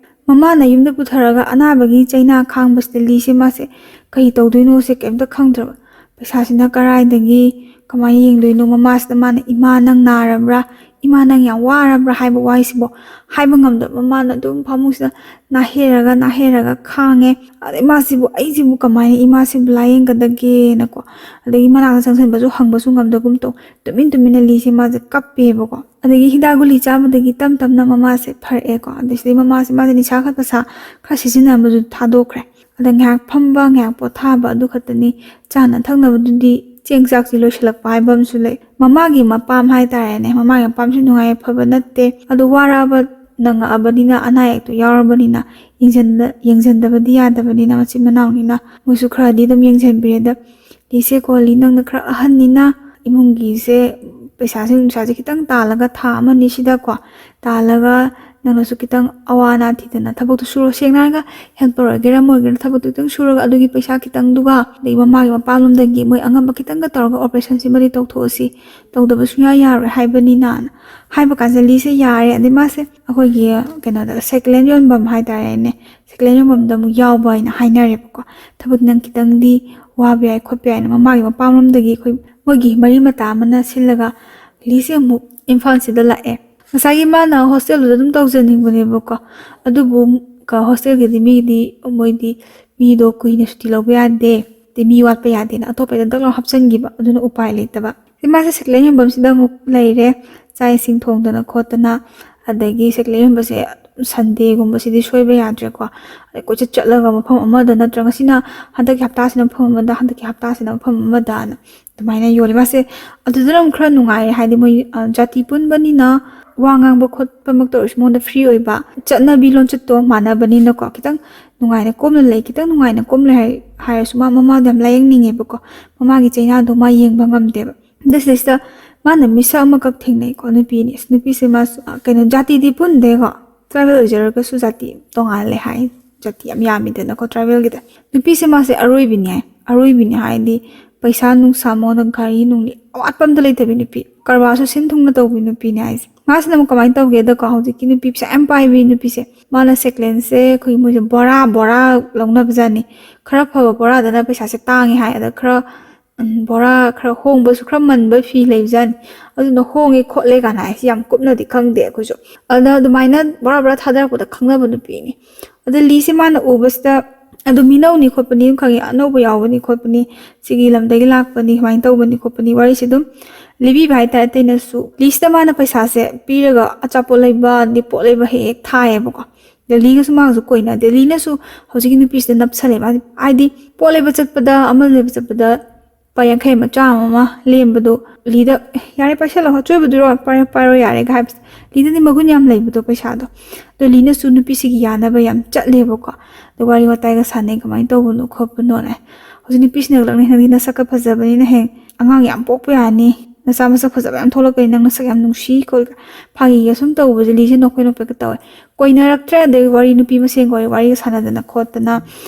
ꯃꯃꯥꯅ ꯌꯨꯝꯗ ꯄꯨꯊꯔꯒ ꯑꯅꯥꯕꯒꯤ ꯆꯩꯅꯥ ꯈꯥꯡꯕꯁꯤꯗ ꯂꯤꯁꯦ ꯃꯥꯁꯦ ꯀꯩ ꯇꯧꯗꯣꯏꯅꯣꯁꯦ ꯀꯩꯝꯇ ꯈꯪꯗ꯭ꯔꯕ꯫ ꯄꯩꯁꯥꯁꯤꯅ ꯀꯔꯥꯏꯗꯒꯤ ꯀꯃꯥꯏꯅ ꯌꯦꯡꯗꯣꯏꯅꯣ? ꯃꯃꯥꯁꯤꯗ ꯃꯥꯅ, "ꯏꯃꯥ, ꯅꯪ ꯅꯥꯔꯕ꯭ꯔꯥ? ꯏꯃꯥ, ꯅꯪ ꯌꯥꯝ ꯋꯥꯔꯕ꯭ꯔꯥ?" ꯍꯥꯏꯕ ꯋꯥꯍꯩꯁꯤꯕꯨ ꯍꯥꯏꯕ ꯉꯝꯗꯕ꯫ ꯃꯃꯥꯅ ꯑꯗꯨꯝ ꯐꯃꯨꯡꯁꯤꯗ ꯅꯥꯍꯦꯔꯒ ꯅꯥꯍꯦꯔꯒ ꯈꯥꯡꯉꯦ꯫ ꯑꯗꯩ ꯃꯥꯁꯤꯕꯨ, "ꯑꯩꯁꯤꯕꯨ ꯀꯃꯥꯏꯅ ꯏꯃꯥꯁꯤꯕꯨ ꯂꯥꯏꯌꯦꯡꯒꯗꯒꯦꯅꯀꯣ?" ꯑꯗꯒꯤ ꯃꯅꯥꯛꯇ ꯆꯪꯁꯤꯟꯕꯁꯨ ꯍꯪꯕꯁꯨ ꯉꯝꯗꯒꯨꯝ ꯇꯧ꯫ ꯇꯨꯃꯤꯟ ꯇꯨꯃꯤꯟꯅ ꯂꯤꯁꯦ ꯃꯥꯁꯦ ꯀꯞꯄꯦꯕꯀꯣ꯫ ꯑꯗꯒꯤ ꯍꯤꯗꯥꯛ ꯒꯨꯂꯤ ꯆꯥꯕꯗꯒꯤ ꯇꯞ ꯇꯞꯅ ꯃꯃꯥꯁꯦ ꯐꯔꯛꯑꯦꯀꯣ꯫ ꯑꯗꯩ ꯁꯤꯗꯩ ꯃꯃꯥꯁꯦ, ꯃꯥꯁꯦ ꯅꯤꯁꯥ ꯈꯔ ꯈꯔ ꯁꯥ-, ꯈꯔ ꯁꯤꯖꯤꯟꯅꯕꯁꯨ ꯊꯥꯗꯣꯛꯈ꯭ꯔꯦ꯫ ꯑꯗ ꯉꯥꯏꯍꯥꯛ ꯐꯝꯕ, ꯉꯥꯏꯍꯥꯛ ꯄꯣꯊꯥꯕ, ꯑꯗꯨ ꯈꯛꯇꯅꯤ꯫ ꯆꯥꯅ ꯊꯛꯅꯕꯗꯨꯗꯤ ꯆꯦꯡ ꯆꯥꯛꯁꯤ ꯂꯣꯏꯁꯤꯜꯂꯛꯄ ꯍꯥꯏꯕ ꯑꯃꯁꯨ ꯂꯩ꯫ ꯃꯃꯥꯒꯤ ꯃꯄꯥꯝ ꯍꯥꯏꯇꯥꯔꯦꯅꯦ, ꯃꯃꯥꯒꯤ ꯃꯄꯥꯝꯁꯨ ꯅꯨꯡꯉꯥꯏ ꯌꯥꯏꯐꯕ ꯅꯠꯇꯦ꯫ ꯑꯗꯨ ꯋꯥꯔꯛꯑꯕ, ꯅꯪꯉꯛꯑꯕꯅꯤꯅ, ꯑꯅꯥ ꯑꯌꯦꯛꯇꯣ ꯌꯥꯎꯔꯕꯅꯤꯅ, ꯌꯦꯡꯁꯤꯟꯗ-, ꯌꯦꯡꯁꯤꯟꯗꯕꯗꯤ ꯌꯥꯗꯕꯅꯤꯅ, ꯃꯆꯤꯟ ꯃꯅꯥꯎꯅꯤꯅ ꯃꯣꯏꯁꯨ ꯈꯔꯗꯤ ꯑꯗꯨꯝ ꯌꯦꯡꯁꯤꯟꯕꯤꯔꯦꯗ꯫ ꯂꯤꯁꯦ ꯀꯣ, ꯂꯤ, ꯅꯪꯅ ꯈꯔ ꯑꯍꯟꯅꯤꯅ ꯏꯃꯨꯡꯒꯤꯁꯦ, ꯄꯩꯁꯥꯁꯦ ꯅꯨꯡꯁꯥꯁꯦ ꯈꯤꯇꯪ ꯇꯥꯜꯂꯒ ꯊꯥ ꯑꯃꯅꯤ ꯁꯤꯗꯀꯣ, ꯇꯥꯜꯂꯒ ꯅꯪꯅꯁꯨ ꯈꯤꯇꯪ ꯑꯋꯥ ꯑꯅꯥ ꯊꯤꯗꯅ ꯊꯕꯛꯇꯨ ꯁꯨꯔꯣ꯫ ꯁꯦꯡꯅ ꯍꯥꯏꯔꯒ helper ꯑꯣꯏꯒꯦꯔꯥ ꯑꯃ ꯑꯣꯏꯒꯦꯔꯥ ꯊꯕꯛꯇꯨ ꯈꯤꯇꯪ ꯁꯨꯔꯒ ꯑꯗꯨꯒꯤ ꯄꯩꯁꯥ ꯈꯤꯇꯪꯗꯨꯒ, ꯑꯗꯩ ꯃꯃꯥꯒꯤ ꯃꯄꯥꯝꯂꯣꯝꯗꯒꯤ ꯃꯣꯏ ꯑꯉꯝꯕ ꯈꯤꯇꯪꯒ ꯇꯧꯔꯒ operation ꯁꯤꯃꯗꯤ ꯇꯧꯊꯣꯛꯑꯁꯤ, ꯇꯧꯗꯕ ꯁꯨꯡꯌꯥ ꯌꯥꯔꯣꯏ ꯍꯥꯏꯕꯅꯤꯅ ꯍꯥꯏꯕ ꯀꯥꯟꯁꯤꯗ ꯂꯤꯁꯦ ꯌꯥꯔꯦ꯫ ꯑꯗꯩ ꯃꯥꯁꯦ ꯑꯩꯈꯣꯏꯒꯤ ꯀꯩꯅꯣꯗ, second hand ꯌꯣꯟꯐꯝ ꯍꯥꯏꯇꯥꯔꯦꯅꯦ, second hand ꯌꯣꯟꯐꯝꯗ ꯑꯃꯨꯛ ꯌꯥꯎꯕ ꯍꯥꯏꯅ ꯍꯥꯏꯅꯔꯦꯕꯀꯣ꯫ ꯊꯕꯛ ꯅꯪ ꯈꯤꯇꯪꯗꯤ ꯋꯥꯕ ꯌꯥꯏ ꯈꯣꯠꯄ ꯌꯥꯏꯅ ꯃꯃꯥꯒꯤ ꯃꯄꯥꯝꯂꯣꯝꯗꯒꯤ ꯑꯩꯈꯣꯏ ꯃꯣꯏꯒꯤ ꯃꯔꯤ ꯃꯇꯥ ꯑꯃꯅ ꯁꯤꯜꯂꯒ ꯂꯤꯁꯦ ꯑꯃꯨꯛ ꯏꯝꯐꯥꯜꯁꯤꯗ ꯂꯥꯛꯑꯦ꯫ ꯉꯁꯥꯏꯒꯤ ꯃꯥꯅ hostel ꯗꯨꯗ ꯑꯗꯨꯝ ꯇꯧꯖꯅꯤꯡꯕꯅꯦꯕꯀꯣ, ꯑꯗꯨꯕꯨ ꯀ-, hostel ꯒꯤꯗꯤ ꯃꯤꯗꯤ, ꯃꯣꯏꯗꯤ ꯃꯤꯗꯣ ꯀꯨꯏꯅ ꯁꯨꯇꯤ ꯂꯧꯕ ꯌꯥꯗꯦ, ꯑꯗꯩ ꯃꯤ ꯋꯥꯠꯄ ꯌꯥꯗꯦꯅ ꯑꯇꯣꯞꯄꯗ ꯗꯛ ꯂꯥꯎ ꯍꯥꯞꯆꯤꯟꯈꯤꯕ, ꯑꯗꯨꯅ ꯎꯄꯥꯏ ꯂꯩꯇꯕ꯫ ꯑꯗꯩ ꯃꯥꯁꯦ second hand ꯌꯣꯟꯐꯝꯁꯤꯗ ꯑꯃꯨꯛ ꯂꯩꯔꯦ, ꯆꯥꯛ ꯏꯁꯤꯡ ꯊꯣꯡꯗꯅ ꯈꯣꯠꯇꯅ꯫ ꯑꯗꯒꯤ second hand ꯌꯣꯟꯕꯁꯦ ꯑꯗꯨꯝ Sunday ꯒꯨꯝꯕꯁꯤꯗꯤ ꯁꯣꯏꯕ ꯌꯥꯗ꯭ꯔꯦꯀꯣ꯫ ꯑꯗꯩ ꯀꯣꯏꯆꯠ ꯆꯠꯂꯒ ꯃꯐꯝ ꯑꯃꯗ ꯅꯠꯇ꯭ꯔꯒ ꯁꯤꯅ ꯍꯟꯗꯛꯀꯤ ꯍꯞꯇꯥꯁꯤꯅ ꯃꯐꯝ ꯑꯃꯗ, ꯍꯟꯗꯛꯀꯤ ꯍꯞꯇꯥꯁꯤꯅ ꯃꯐꯝ ꯑꯃꯗꯅ ꯑꯗꯨꯃꯥꯏꯅ ꯌꯣꯜꯂꯦ꯫ ꯃꯥꯁꯦ ꯑꯗꯨꯗꯨꯅ ꯑꯃꯨꯛ ꯈꯔ ꯅꯨꯡꯉꯥꯏꯔꯦ, ꯍꯥꯏꯗꯤ ꯃꯣꯏ, ꯑ, ꯖꯥꯇꯤ ꯄꯨꯟꯕꯅꯤꯅ ꯋꯥ ꯉꯥꯡꯕ ꯈꯣꯠꯄꯃꯛꯇ ꯑꯣꯏꯔꯁꯨ ꯃꯉꯣꯟꯗ ꯐ꯭ꯔꯤ ꯑꯣꯏꯕ, ꯆꯠꯅꯕꯤ ꯂꯣꯟꯆꯠꯇꯣ ꯃꯥꯟꯅꯕꯅꯤꯅꯀꯣ, ꯈꯤꯇꯪ ꯅꯨꯡꯉꯥꯏꯅ ꯀꯣꯝꯅ ꯂꯩ, ꯈꯤꯇꯪ ꯅꯨꯡꯉꯥꯏꯅ ꯀꯣꯝ ꯂꯩ ꯍꯥꯏ-, ꯍꯥꯏꯔꯁꯨ ꯃꯥ ꯃꯃꯥꯗꯣ ꯌꯥꯝ ꯂꯥꯏꯌꯦꯡꯅꯤꯡꯉꯦꯕꯀꯣ꯫ ꯃꯃꯥꯒꯤ ꯆꯩꯅꯥꯗꯣ ꯃꯥ ꯌꯦꯡꯕ ꯉꯝꯗꯦꯕ꯫ ꯑꯗ ꯁꯤꯗꯩꯁꯤꯗ ꯃꯥꯅ ꯃꯤꯁꯛ ꯑꯃꯈꯛ ꯊꯦꯡꯅꯩꯀꯣ, ꯅꯨꯄꯤꯅꯤ꯫ ꯑꯁ, ꯅꯨꯄꯤꯁꯦ ꯃꯥꯁꯨ, ꯑ, ꯀꯩꯅꯣ, ꯖꯥꯇꯤꯗꯤ ꯄꯨꯟꯗꯦꯀꯣ, ꯇ꯭ꯔꯥꯏꯕꯦꯜ ꯑꯣꯏꯖꯔꯒꯁꯨ ꯖꯥꯇꯤ ꯇꯣꯉꯥꯜꯂꯦ ꯍꯥꯏ, ꯖꯥꯇꯤ ꯌꯥꯝ ꯌꯥꯝꯃꯤꯗꯅꯀꯣ ꯇ꯭ꯔꯥꯏꯕꯦꯜꯒꯤꯗ꯫ ꯅꯨꯄꯤꯁꯦ ꯃꯥꯁꯦ ꯑꯔꯣꯏꯕꯤꯅꯤ ꯍꯥꯏ, ꯑꯔꯣꯏꯕꯤꯅꯤ ꯍꯥꯏꯗꯤ ꯄꯩꯁꯥ ꯅꯨꯡꯁꯥ ꯃꯉꯣꯟꯗ ꯒꯥꯔꯤ ꯅꯨꯡꯂꯤ ꯑꯋꯥꯠꯄ ꯑꯝꯇ ꯂꯩꯇꯕꯤ ꯅꯨꯄꯤ, ꯀꯔꯕꯥꯔꯁꯨ ꯁꯤꯟ ꯊꯨꯡꯅ ꯇꯧꯕꯤ ꯅꯨꯄꯤꯅꯤ ꯍꯥꯏꯁꯦ꯫ ꯃꯥꯁꯤꯅ ꯑꯃꯨꯛ ꯀꯃꯥꯏꯅ ꯇꯧꯒꯦꯗꯀꯣ, ꯍꯧꯖꯤꯛꯀꯤ ꯅꯨꯄꯤ ꯄꯩꯁꯥ ꯌꯥꯝ ꯄꯥꯏꯕꯤ ꯅꯨꯄꯤꯁꯦ, ꯃꯥꯅ ꯁꯦꯀꯦꯟꯁꯦ ꯑꯩꯈꯣꯏ ꯃꯣꯏꯁꯦ ꯕꯣꯔꯥ ꯕꯣꯔꯥ ꯂꯧꯅꯕꯖꯥꯠꯅꯤ꯫ ꯈꯔ ꯐꯕ ꯕꯣꯔꯥꯗꯅ ꯄꯩꯁꯥꯁꯦ ꯇꯥꯡꯉꯦ ꯍꯥꯏ, ꯑꯗ ꯈꯔ, ꯎꯝ, ꯕꯣꯔꯥ ꯈꯔ ꯍꯣꯡꯕꯁꯨ ꯈꯔ ꯃꯟꯕ ꯐꯤ ꯂꯩꯕꯖꯥꯠꯅꯤ꯫ ꯑꯗꯨꯅ ꯍꯣꯡꯉꯦ ꯈꯣꯠꯂꯦ ꯀꯥꯏꯅ ꯍꯥꯏꯁꯤ ꯌꯥꯝ ꯀꯨꯞꯅꯗꯤ ꯈꯪꯗꯦ ꯑꯩꯈꯣꯏꯁꯨ꯫ ꯑꯗ ꯑꯗꯨꯃꯥꯏꯅ ꯕꯣꯔꯥ ꯕꯣꯔꯥ ꯊꯥꯗꯔꯛꯄꯗ ꯈꯪꯅꯕ ꯅꯨꯄꯤꯅꯤ꯫ ꯑꯗ ꯂꯤꯁꯦ ꯃꯥꯅ ꯎꯕꯁꯤꯗ, ꯑꯗꯨ ꯃꯤꯅꯧꯅꯤ ꯈꯣꯠꯄꯅꯤ ꯑꯗꯨꯝ ꯈꯪꯉꯤ, ꯑꯅꯧꯕ ꯌꯥꯎꯕꯅꯤ ꯈꯣꯠꯄꯅꯤ, ꯁꯤꯒꯤ ꯂꯝꯗꯒꯤ ꯂꯥꯛꯄꯅꯤ, ꯁꯨꯃꯥꯏꯅ ꯇꯧꯕꯅꯤ ꯈꯣꯠꯄꯅꯤ, ꯋꯥꯔꯤꯁꯦ ꯑꯗꯨꯝ ꯂꯤꯕꯤꯕ ꯍꯥꯏꯇꯥꯔꯦ꯫ ꯑꯇꯩꯅꯁꯨ ꯂꯤꯁꯤꯗ ꯃꯥꯅ ꯄꯩꯁꯥꯁꯦ ꯄꯤꯔꯒ ꯑꯆꯥꯄꯣꯠ ꯂꯩꯕ ꯑꯗꯩ ꯄꯣꯠ ꯂꯩꯕ ꯍꯦꯛ ꯍꯦꯛ ꯊꯥꯏꯌꯦꯕꯀꯣ꯫ ꯑꯗ ꯂꯤꯒꯁꯨ ꯃꯥꯒꯁꯨ ꯀꯣꯏꯅꯗꯦ꯫ ꯂꯤꯅꯁꯨ ꯍꯧꯖꯤꯛꯀꯤ ꯅꯨꯄꯤꯁꯤꯗ ꯅꯞꯁꯜꯂꯦ꯫ ꯃꯥꯗꯤ, ꯍꯥꯏꯗꯤ ꯄꯣꯠ ꯂꯩꯕ ꯆꯠꯄꯗ, ꯑꯃ ꯂꯩꯕ ꯆꯠꯄꯗ ꯂꯨꯄꯥ ꯌꯥꯡꯈꯩ ꯑꯃ, ꯆꯥꯝꯃ ꯑꯃ ꯂꯦꯝꯕꯗꯣ ꯂꯤꯗ, "ꯑꯦ, ꯌꯥꯔꯦ, ꯄꯥꯏꯁꯜꯂꯣ, ꯑꯆꯣꯏꯕꯗꯨꯔꯣ, ꯄꯥꯏꯔꯣ, ꯄꯥꯏꯔꯣ ꯌꯥꯔꯦꯒ" ꯍꯥꯏꯕꯁꯦ꯫ ꯂꯤꯗꯗꯤ ꯃꯒꯨꯟ ꯌꯥꯝ ꯂꯩꯕꯗꯣ ꯄꯩꯁꯥꯗꯣ꯫ ꯑꯗꯣ ꯂꯤꯅꯁꯨ ꯅꯨꯄꯤꯁꯤꯒꯤ ꯌꯥꯅꯕ ꯌꯥꯝ ꯆꯠꯂꯦꯕꯀꯣ꯫ ꯑꯗꯣ ꯋꯥꯔꯤ ꯋꯥꯇꯥꯏꯒ ꯁꯥꯟꯅꯩ, ꯀꯃꯥꯏꯅ ꯇꯧꯕꯅꯣ ꯈꯣꯠꯄꯅꯣꯅ꯫ ꯍꯧꯖꯤꯛ ꯅꯨꯄꯤꯁꯤꯅ ꯍꯦꯛꯂꯛꯅꯤ, "ꯅꯪꯗꯤ ꯅꯁꯛꯀ ꯐꯖꯕꯅꯤꯅ ꯍꯌꯦꯡ ꯑꯉꯥꯡ ꯌꯥꯝ ꯄꯣꯛꯄ ꯌꯥꯅꯤ, ꯅꯆꯥ ꯃꯁꯛ ꯐꯖꯕ ꯌꯥꯝ ꯊꯣꯛꯂꯛꯀꯅꯤ, ꯅꯪ ꯅꯁꯛ ꯌꯥꯝ ꯅꯨꯡꯁꯤ" ꯈꯣꯠꯂꯒ ꯐꯥꯒꯤꯒ ꯁꯨꯝ ꯇꯧꯕꯁꯦ ꯂꯤꯁꯦ ꯅꯣꯛꯐꯦꯠ ꯅꯣꯛꯐꯦꯠꯀ ꯇꯧꯋꯦ꯫ ꯀꯣꯏꯅꯔꯛꯇ꯭ꯔꯦ, ꯑꯗꯩ ꯋꯥꯔꯤ, ꯅꯨꯄꯤ ꯃꯁꯦꯟꯒ ꯋꯥꯔꯤ, ꯋꯥꯔꯤꯒ ꯁꯥꯟꯅꯗꯅ ꯈꯣꯠꯇꯅ,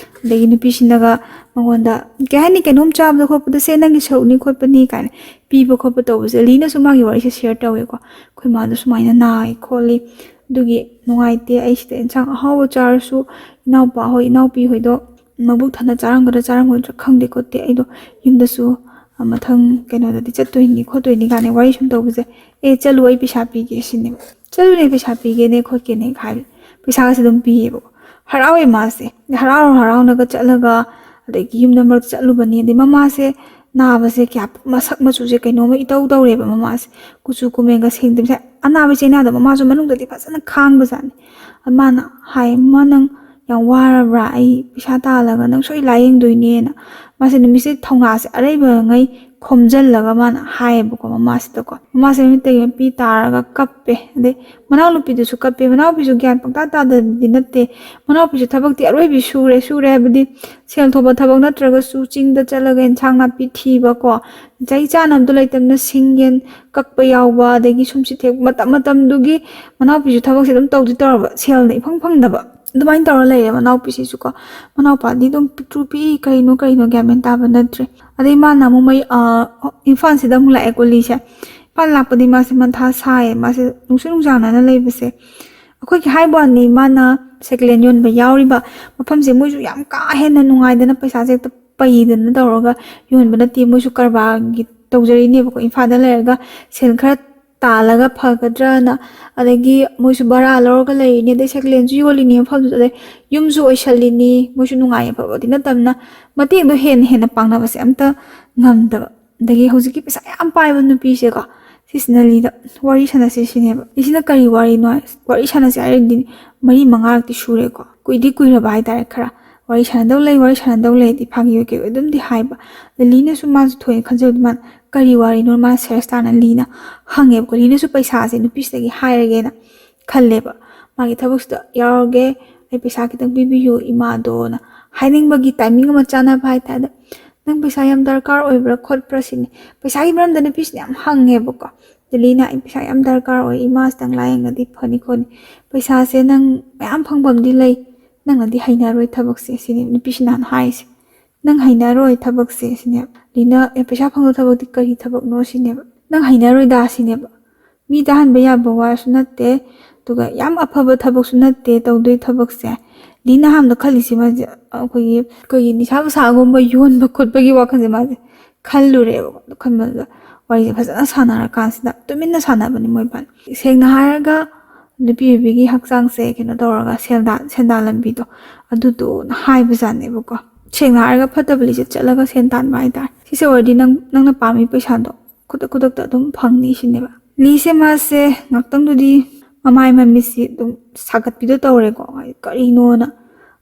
ꯑꯗꯒꯤ ꯅꯨꯄꯤꯁꯤꯅꯒ ꯃꯉꯣꯟꯗ ꯀꯩ ꯍꯥꯏꯅꯤ, ꯀꯩꯅꯣꯝ ꯆꯥꯕꯗ ꯈꯣꯠꯄꯗ, "ꯁꯦ, ꯅꯪꯒꯤ ꯁꯔꯨꯛꯅꯤ ꯈꯣꯠꯄꯅꯤ" ꯀꯥꯏꯅ ꯄꯤꯕ ꯈꯣꯠꯄ ꯇꯧꯕꯁꯦ ꯂꯤꯅꯁꯨ ꯃꯥꯒꯤ ꯋꯥꯔꯤꯁꯦ ꯁꯤꯌꯔ ꯇꯧꯋꯦꯀꯣ꯫ "ꯑꯩꯈꯣꯏ ꯃꯥꯗꯣ ꯁꯨꯃꯥꯏꯅ ꯅꯥꯏ ꯈꯣꯠꯂꯤ, ꯑꯗꯨꯒꯤ ꯅꯨꯡꯉꯥꯏꯇꯦ, ꯑꯩ ꯁꯤꯗ ꯏꯟꯁꯥꯡ ꯑꯍꯥꯎꯕ ꯆꯥꯔꯁꯨ ꯏꯅꯥꯎꯄꯥ ꯍꯣꯏ, ꯏꯅꯥꯎꯄꯤ ꯍꯣꯏꯗꯣ ꯃꯕꯨꯛ ꯊꯟꯅ ꯆꯥꯔꯝꯒꯗ꯭ꯔꯥ ꯆꯥꯔꯝꯃꯣꯏꯗ꯭ꯔꯥ ꯈꯪꯗꯦ ꯈꯣꯠꯇꯦ, ꯑꯩꯗꯣ ꯌꯨꯝꯗꯁꯨ, ꯑ, ꯃꯊꯪ ꯀꯩꯅꯣꯗꯗꯤ ꯆꯠꯇꯣꯏꯅꯤ ꯈꯣꯠꯇꯣꯏꯅꯤ" ꯀꯥꯏꯅ ꯋꯥꯔꯤ ꯁꯨꯝ ꯇꯧꯕꯁꯦ, "ꯑꯦ, ꯆꯠꯂꯨ, ꯑꯩ ꯄꯩꯁꯥ ꯄꯤꯒꯦ" ꯁꯤꯅꯦꯕ꯫ "ꯆꯠꯂꯨꯅꯦ, ꯄꯩꯁꯥ ꯄꯤꯒꯦꯅꯦ ꯈꯣꯠꯀꯦꯅꯦ" ꯍꯥꯏꯕ, ꯄꯩꯁꯥꯒꯁꯦ ꯑꯗꯨꯝ ꯄꯤꯌꯦꯕꯀꯣ꯫ ꯍꯔꯥꯎꯋꯦ ꯃꯥꯁꯦ, ꯍꯔꯥꯎ ꯍꯔꯥꯎꯅꯒ ꯆꯠꯂꯒ, ꯑꯗꯒꯤ ꯌꯨꯝꯗ ꯃꯔꯛꯇ ꯆꯠꯂꯨꯕꯅꯤ, ꯑꯗꯩ ꯃꯃꯥꯁꯦ ꯅꯥꯕꯁꯦ ꯀꯌꯥ, ꯃꯁꯛ ꯃꯆꯨꯁꯦ ꯀꯩꯅꯣꯝꯃ ꯏꯇꯧ ꯇꯧꯔꯦꯕ ꯃꯃꯥꯁꯦ, ꯀꯨꯆꯨ ꯀꯨꯃꯦꯟꯒ ꯁꯦꯡꯗꯕꯁꯦ꯫ ꯑꯅꯥꯕ ꯆꯩꯅꯥꯗꯣ ꯃꯃꯥꯁꯨ ꯃꯅꯨꯡꯗꯗꯤ ꯐꯖꯅ ꯈꯥꯡꯕꯖꯥꯠꯅꯤ꯫ ꯃꯥꯅ ꯍꯥꯏ, "ꯃꯥ, ꯅꯪ ꯌꯥꯝ ꯋꯥꯔꯕ꯭ꯔꯥ? ꯑꯩ ꯄꯩꯁꯥ ꯇꯥꯜꯂꯒ ꯅꯪ ꯁꯣꯏ ꯂꯥꯏꯌꯦꯡꯗꯣꯏꯅꯦꯅ꯫ ꯃꯥꯁꯦ ꯅꯨꯃꯤꯠꯁꯤꯗ ꯊꯧꯅꯥꯁꯦ ꯑꯔꯩꯕꯉꯩ ꯈꯣꯝꯖꯤꯜꯂꯒ ꯃꯥꯅ ꯍꯥꯏꯌꯦꯕꯀꯣ ꯃꯃꯥꯁꯤꯗꯀꯣ꯫ ꯃꯃꯥꯁꯦ ꯃꯃꯤꯠꯇꯒꯤ ꯃꯄꯤ ꯇꯥꯔꯒ ꯀꯞꯄꯦ꯫ ꯑꯗꯩ ꯃꯅꯥꯎꯅꯨꯄꯤꯗꯨꯁꯨ ꯀꯞꯄꯦ꯫ ꯃꯅꯥꯎꯄꯤꯁꯨ ꯒ꯭ꯌꯥꯟ ꯄꯪꯇꯥ ꯇꯥꯗꯕꯗꯤ ꯅꯠꯇꯦ꯫ ꯃꯅꯥꯎꯄꯤꯁꯨ ꯊꯕꯛꯇꯤ ꯑꯔꯣꯏꯕꯤ ꯁꯨꯔꯦ꯫ ꯁꯨꯔꯦ ꯍꯥꯏꯕꯗꯤ ꯁꯦꯜ ꯊꯣꯛꯄ ꯊꯕꯛ ꯅꯠꯇ꯭ꯔꯒꯁꯨ ꯆꯤꯡꯗ ꯆꯠꯂꯒ ꯏꯟꯁꯥꯡ ꯅꯥꯄꯤ ꯊꯤꯕꯀꯣ, ꯆꯍꯤ ꯆꯥꯅꯕꯗꯣ ꯂꯩꯇꯕꯅ ꯁꯤꯡ ꯌꯦꯟ ꯀꯛꯄ ꯌꯥꯎꯕ, ꯑꯗꯒꯤ ꯁꯨꯝ ꯁꯤꯠ ꯍꯦꯛ ꯃꯇꯝ ꯃꯇꯝꯗꯨꯒꯤ ꯃꯅꯥꯎꯄꯤꯁꯨ ꯊꯕꯛꯁꯦ ꯑꯗꯨꯝ ꯇꯧꯗꯤ ꯇꯧꯔꯕ, ꯁꯦꯜꯅ ꯏꯐꯪ ꯐꯪꯗꯕ꯫ ꯑꯗꯨꯃꯥꯏꯅ ꯇꯧꯔ ꯂꯩꯔꯦ ꯃꯅꯥꯎꯄꯤꯁꯤꯁꯨꯀꯣ꯫ ꯃꯅꯥꯎꯄꯥꯗꯤ ꯑꯗꯨꯝ ꯄꯤꯛꯇ꯭ꯔꯨ ꯄꯤꯛꯏ, ꯀꯩꯅꯣ ꯀꯩꯅꯣ ꯒ꯭ꯌꯥꯟ ꯃꯦꯟ ꯇꯥꯕ ꯅꯠꯇ꯭ꯔꯦ꯫ ꯑꯗꯩ ꯃꯥꯅ ꯑꯃꯨꯛ ꯃꯩ-, ꯑ, ꯏꯝꯐꯥꯜꯁꯤꯗ ꯑꯃꯨꯛ ꯂꯥꯛꯑꯦꯀꯣ ꯂꯤꯁꯦ꯫ ꯏꯝꯐꯥꯜ ꯂꯥꯛꯄꯗꯤ ꯃꯥꯁꯦ ꯃꯊꯥ ꯁꯥꯏꯌꯦ, ꯃꯥꯁꯦ ꯅꯨꯡꯁꯨ ꯅꯨꯡꯖꯥꯅꯅ ꯂꯩꯕꯁꯦ꯫ ꯑꯩꯈꯣꯏꯒꯤ ꯍꯥꯏꯕ ꯋꯥꯅꯤ, ꯃꯥꯅ ꯁꯦꯀꯦꯟ ꯍꯦꯟ ꯌꯣꯟꯕ ꯌꯥꯎꯔꯤꯕ ꯃꯐꯝꯁꯦ ꯃꯣꯏꯁꯨ ꯌꯥꯝ ꯀꯥ ꯍꯦꯟꯅ ꯅꯨꯡꯉꯥꯏꯗꯅ ꯄꯩꯁꯥꯁꯦ ꯍꯦꯛꯇ ꯄꯩꯗꯅ ꯇꯧꯔꯒ ꯌꯣꯟꯕ ꯅꯠꯇꯦ꯫ ꯃꯣꯏꯁꯨ ꯀꯔꯕꯥꯔꯒꯤ ꯇꯧꯖꯔꯤꯅꯦꯕꯀꯣ꯫ ꯏꯝꯐꯥꯜꯗ ꯂꯩꯔꯒ ꯁꯦꯜ ꯈꯔ ꯇꯥꯜꯂꯒ ꯐꯒꯗ꯭ꯔꯅ, ꯑꯗꯒꯤ ꯃꯣꯏꯁꯨ ꯚꯔꯥ ꯂꯧꯔꯒ ꯂꯩꯔꯤꯅꯦ, ꯑꯗꯩ ꯁꯦꯀꯦꯟ ꯍꯦꯟꯁꯨ ꯌꯣꯜꯂꯤꯅꯦ ꯃꯐꯝꯗꯨꯗ, ꯑꯗꯩ ꯌꯨꯝꯁꯨ ꯑꯣꯏꯁꯜꯂꯤꯅꯤ, ꯃꯣꯏꯁꯨ ꯅꯨꯡꯉꯥꯏ ꯌꯥꯏꯐꯕꯗꯤ ꯅꯠꯇꯕꯅ ꯃꯇꯦꯡꯗꯣ ꯍꯦꯟꯅ ꯍꯦꯟꯅ ꯄꯥꯡꯅꯕꯁꯦ ꯑꯝꯇ ꯉꯝꯗꯕ꯫ ꯑꯗꯒꯤ ꯍꯧꯖꯤꯛꯀꯤ ꯄꯩꯁꯥ ꯌꯥꯝ ꯄꯥꯏꯕ ꯅꯨꯄꯤꯁꯦꯀꯣ, ꯁꯤꯁꯤꯅ ꯂꯤꯗ ꯋꯥꯔꯤ ꯁꯥꯟꯅꯁꯦ ꯁꯤꯅꯦꯕ꯫ ꯂꯤꯁꯤꯅ ꯀꯔꯤ ꯋꯥꯔꯤꯅꯣ ꯍꯥꯏ-, ꯋꯥꯔꯤ ꯁꯥꯟꯅꯁꯦ ꯍꯥꯏꯔꯗꯤ ꯃꯔꯤ ꯃꯉꯥꯔꯛꯇꯤ ꯁꯨꯔꯦꯀꯣ꯫ ꯀꯨꯏꯗꯤ ꯀꯨꯏꯔꯕ ꯍꯥꯏꯇꯥꯔꯦ ꯈꯔ꯫ ꯋꯥꯔꯤ ꯁꯥꯟꯅꯗꯧ ꯂꯩ, ꯋꯥꯔꯤ ꯁꯥꯟꯅꯗꯧ ꯂꯩ ꯍꯥꯏꯗꯤ ꯐꯥꯒꯤ ꯑꯣꯏ ꯀꯩ ꯑꯣꯏ ꯑꯗꯨꯝꯗꯤ ꯍꯥꯏꯕ꯫ ꯑꯗ ꯂꯤꯅꯁꯨ ꯃꯥꯁꯨ ꯊꯣꯏꯅ ꯈꯟꯖꯕꯗꯤ ꯃꯥꯅ ꯀꯔꯤ ꯋꯥꯔꯤꯅꯣ ꯃꯥꯅ ꯁꯦꯔꯤꯌꯁ ꯇꯥꯅ ꯂꯤꯅ ꯍꯪꯉꯦꯕꯀꯣ꯫ ꯂꯤꯅꯁꯨ ꯄꯩꯁꯥꯁꯦ ꯅꯨꯄꯤꯁꯤꯗꯒꯤ ꯍꯥꯏꯔꯒꯦꯅ ꯈꯜꯂꯦꯕ꯫ ꯃꯥꯒꯤ ꯊꯕꯛꯁꯤꯗ ꯌꯥꯎꯔꯒꯦ, ꯑꯩ ꯄꯩꯁꯥ ꯈꯤꯇꯪ ꯄꯤꯕꯤꯌꯨ ꯏꯃꯥꯗꯣꯅ ꯍꯥꯏꯅꯤꯡꯕꯒꯤ ꯇꯥꯏꯃꯤꯡ ꯑꯃ ꯆꯥꯅꯕ ꯍꯥꯏꯇꯥꯔꯦ꯫ "ꯅꯪ ꯄꯩꯁꯥ ꯌꯥꯝ ꯗꯔꯀꯥꯔ ꯑꯣꯏꯕ꯭ꯔꯥ ꯈꯣꯠꯄ꯭ꯔꯥ?" ꯁꯤꯅꯤ꯫ ꯄꯩꯁꯥꯒꯤ ꯃꯔꯝꯗ ꯅꯨꯄꯤꯁꯤꯅ ꯌꯥꯝ ꯍꯪꯉꯦꯕꯀꯣ꯫ ꯑꯗ ꯂꯤꯅ "ꯑꯩ ꯄꯩꯁꯥ ꯌꯥꯝ ꯗꯔꯀꯥꯔ ꯑꯣꯏ, ꯏꯃꯥꯁꯤꯗꯪ ꯂꯥꯏꯌꯦꯡꯉꯗꯤ ꯐꯅꯤ ꯈꯣꯠꯅꯤ꯫ ꯄꯩꯁꯥꯁꯦ ꯅꯪ ꯃꯌꯥꯝ ꯐꯪꯐꯝꯗꯤ ꯂꯩ, ꯅꯪꯅꯗꯤ ꯍꯩꯅꯔꯣꯏ ꯊꯕꯛꯁꯦ" ꯁꯤꯅꯤ ꯅꯨꯄꯤꯁꯤꯅ ꯍꯥꯟꯅ ꯍꯥꯏꯔꯤꯁꯦ꯫ "ꯅꯪ ꯍꯩꯅꯔꯣꯏ ꯊꯕꯛꯁꯦ" ꯁꯤꯅꯦꯕ꯫ ꯂꯤꯅ "ꯑꯦ, ꯄꯩꯁꯥ ꯐꯪꯗꯧ ꯊꯕꯛꯇꯤ ꯀꯔꯤ ꯊꯕꯛꯅꯣ?" ꯁꯤꯅꯦꯕ꯫ "ꯅꯪ ꯍꯩꯅꯔꯣꯏꯗ" ꯁꯤꯅꯦꯕ꯫ ꯃꯤ ꯇꯥꯍꯟꯕ ꯌꯥꯕ ꯋꯥꯁꯨ ꯅꯠꯇꯦ, ꯑꯗꯨꯒ ꯌꯥꯝ ꯑꯐꯕ ꯊꯕꯛꯁꯨ ꯅꯠꯇꯦ ꯇꯧꯗꯣꯏ ꯊꯕꯛꯁꯦ꯫ ꯂꯤꯅ ꯑꯍꯥꯟꯕꯗ ꯈꯜꯂꯤꯁꯦ ꯃꯥꯁꯦ ꯑꯩꯈꯣꯏꯒꯤ, ꯑꯩꯈꯣꯏꯒꯤ ꯅꯤꯁꯥ ꯄꯨꯁꯥꯒꯨꯝꯕ ꯌꯣꯟꯕ ꯈꯣꯠꯄꯒꯤ ꯋꯥꯈꯜꯁꯦ ꯃꯥꯁꯦ ꯈꯜꯂꯨꯔꯦꯕ꯫ ꯑꯗꯨ ꯈꯟꯕꯗ ꯋꯥꯔꯤꯁꯦ ꯐꯖꯅ ꯁꯥꯟꯅꯔꯀꯥꯟꯁꯤꯗ, ꯇꯨꯃꯤꯟꯅ ꯁꯥꯟꯅꯕꯅꯤ ꯃꯣꯏꯕꯥꯅꯤ꯫ ꯁꯦꯡꯅ ꯍꯥꯏꯔꯒ ꯅꯨꯄꯤ ꯑꯣꯏꯕꯤꯒꯤ ꯍꯛꯆꯥꯡꯁꯦ ꯀꯩꯅꯣ ꯇꯧꯔꯒ ꯁꯦꯟꯗꯥ-, ꯁꯦꯟꯗꯥꯟ ꯂꯝꯕꯤꯗꯣ ꯑꯗꯨꯗꯣꯅ ꯍꯥꯏꯕꯖꯥꯠꯅꯦꯕꯀꯣ꯫ ꯁꯦꯡꯅ ꯍꯥꯏꯔꯒ ꯐꯠꯇꯕ ꯂꯤꯆꯠ ꯆꯠꯂꯒ ꯁꯦꯟ ꯇꯥꯟꯕ ꯍꯥꯏꯇꯥꯔꯦ꯫ ꯁꯤꯁꯦ ꯑꯣꯏꯔꯗꯤ ꯅꯪ, ꯅꯪꯅ ꯄꯥꯝꯃꯤ ꯄꯩꯁꯥꯗꯣ ꯈꯨꯗꯛ ꯈꯨꯗꯛꯇ ꯑꯗꯨꯝ ꯐꯪꯅꯤ ꯁꯤꯅꯦꯕ꯫ ꯂꯤꯁꯦ ꯃꯥꯁꯦ ꯉꯥꯛꯇꯪꯗꯨꯗꯤ ꯃꯃꯥꯏ ꯃꯃꯤꯠꯁꯤ ꯑꯗꯨꯝ ꯁꯥꯒꯠꯄꯤꯗꯣ ꯇꯧꯔꯦꯀꯣ꯫ ꯍꯥꯏꯗꯤ ꯀꯔꯤꯅꯣꯅ꯫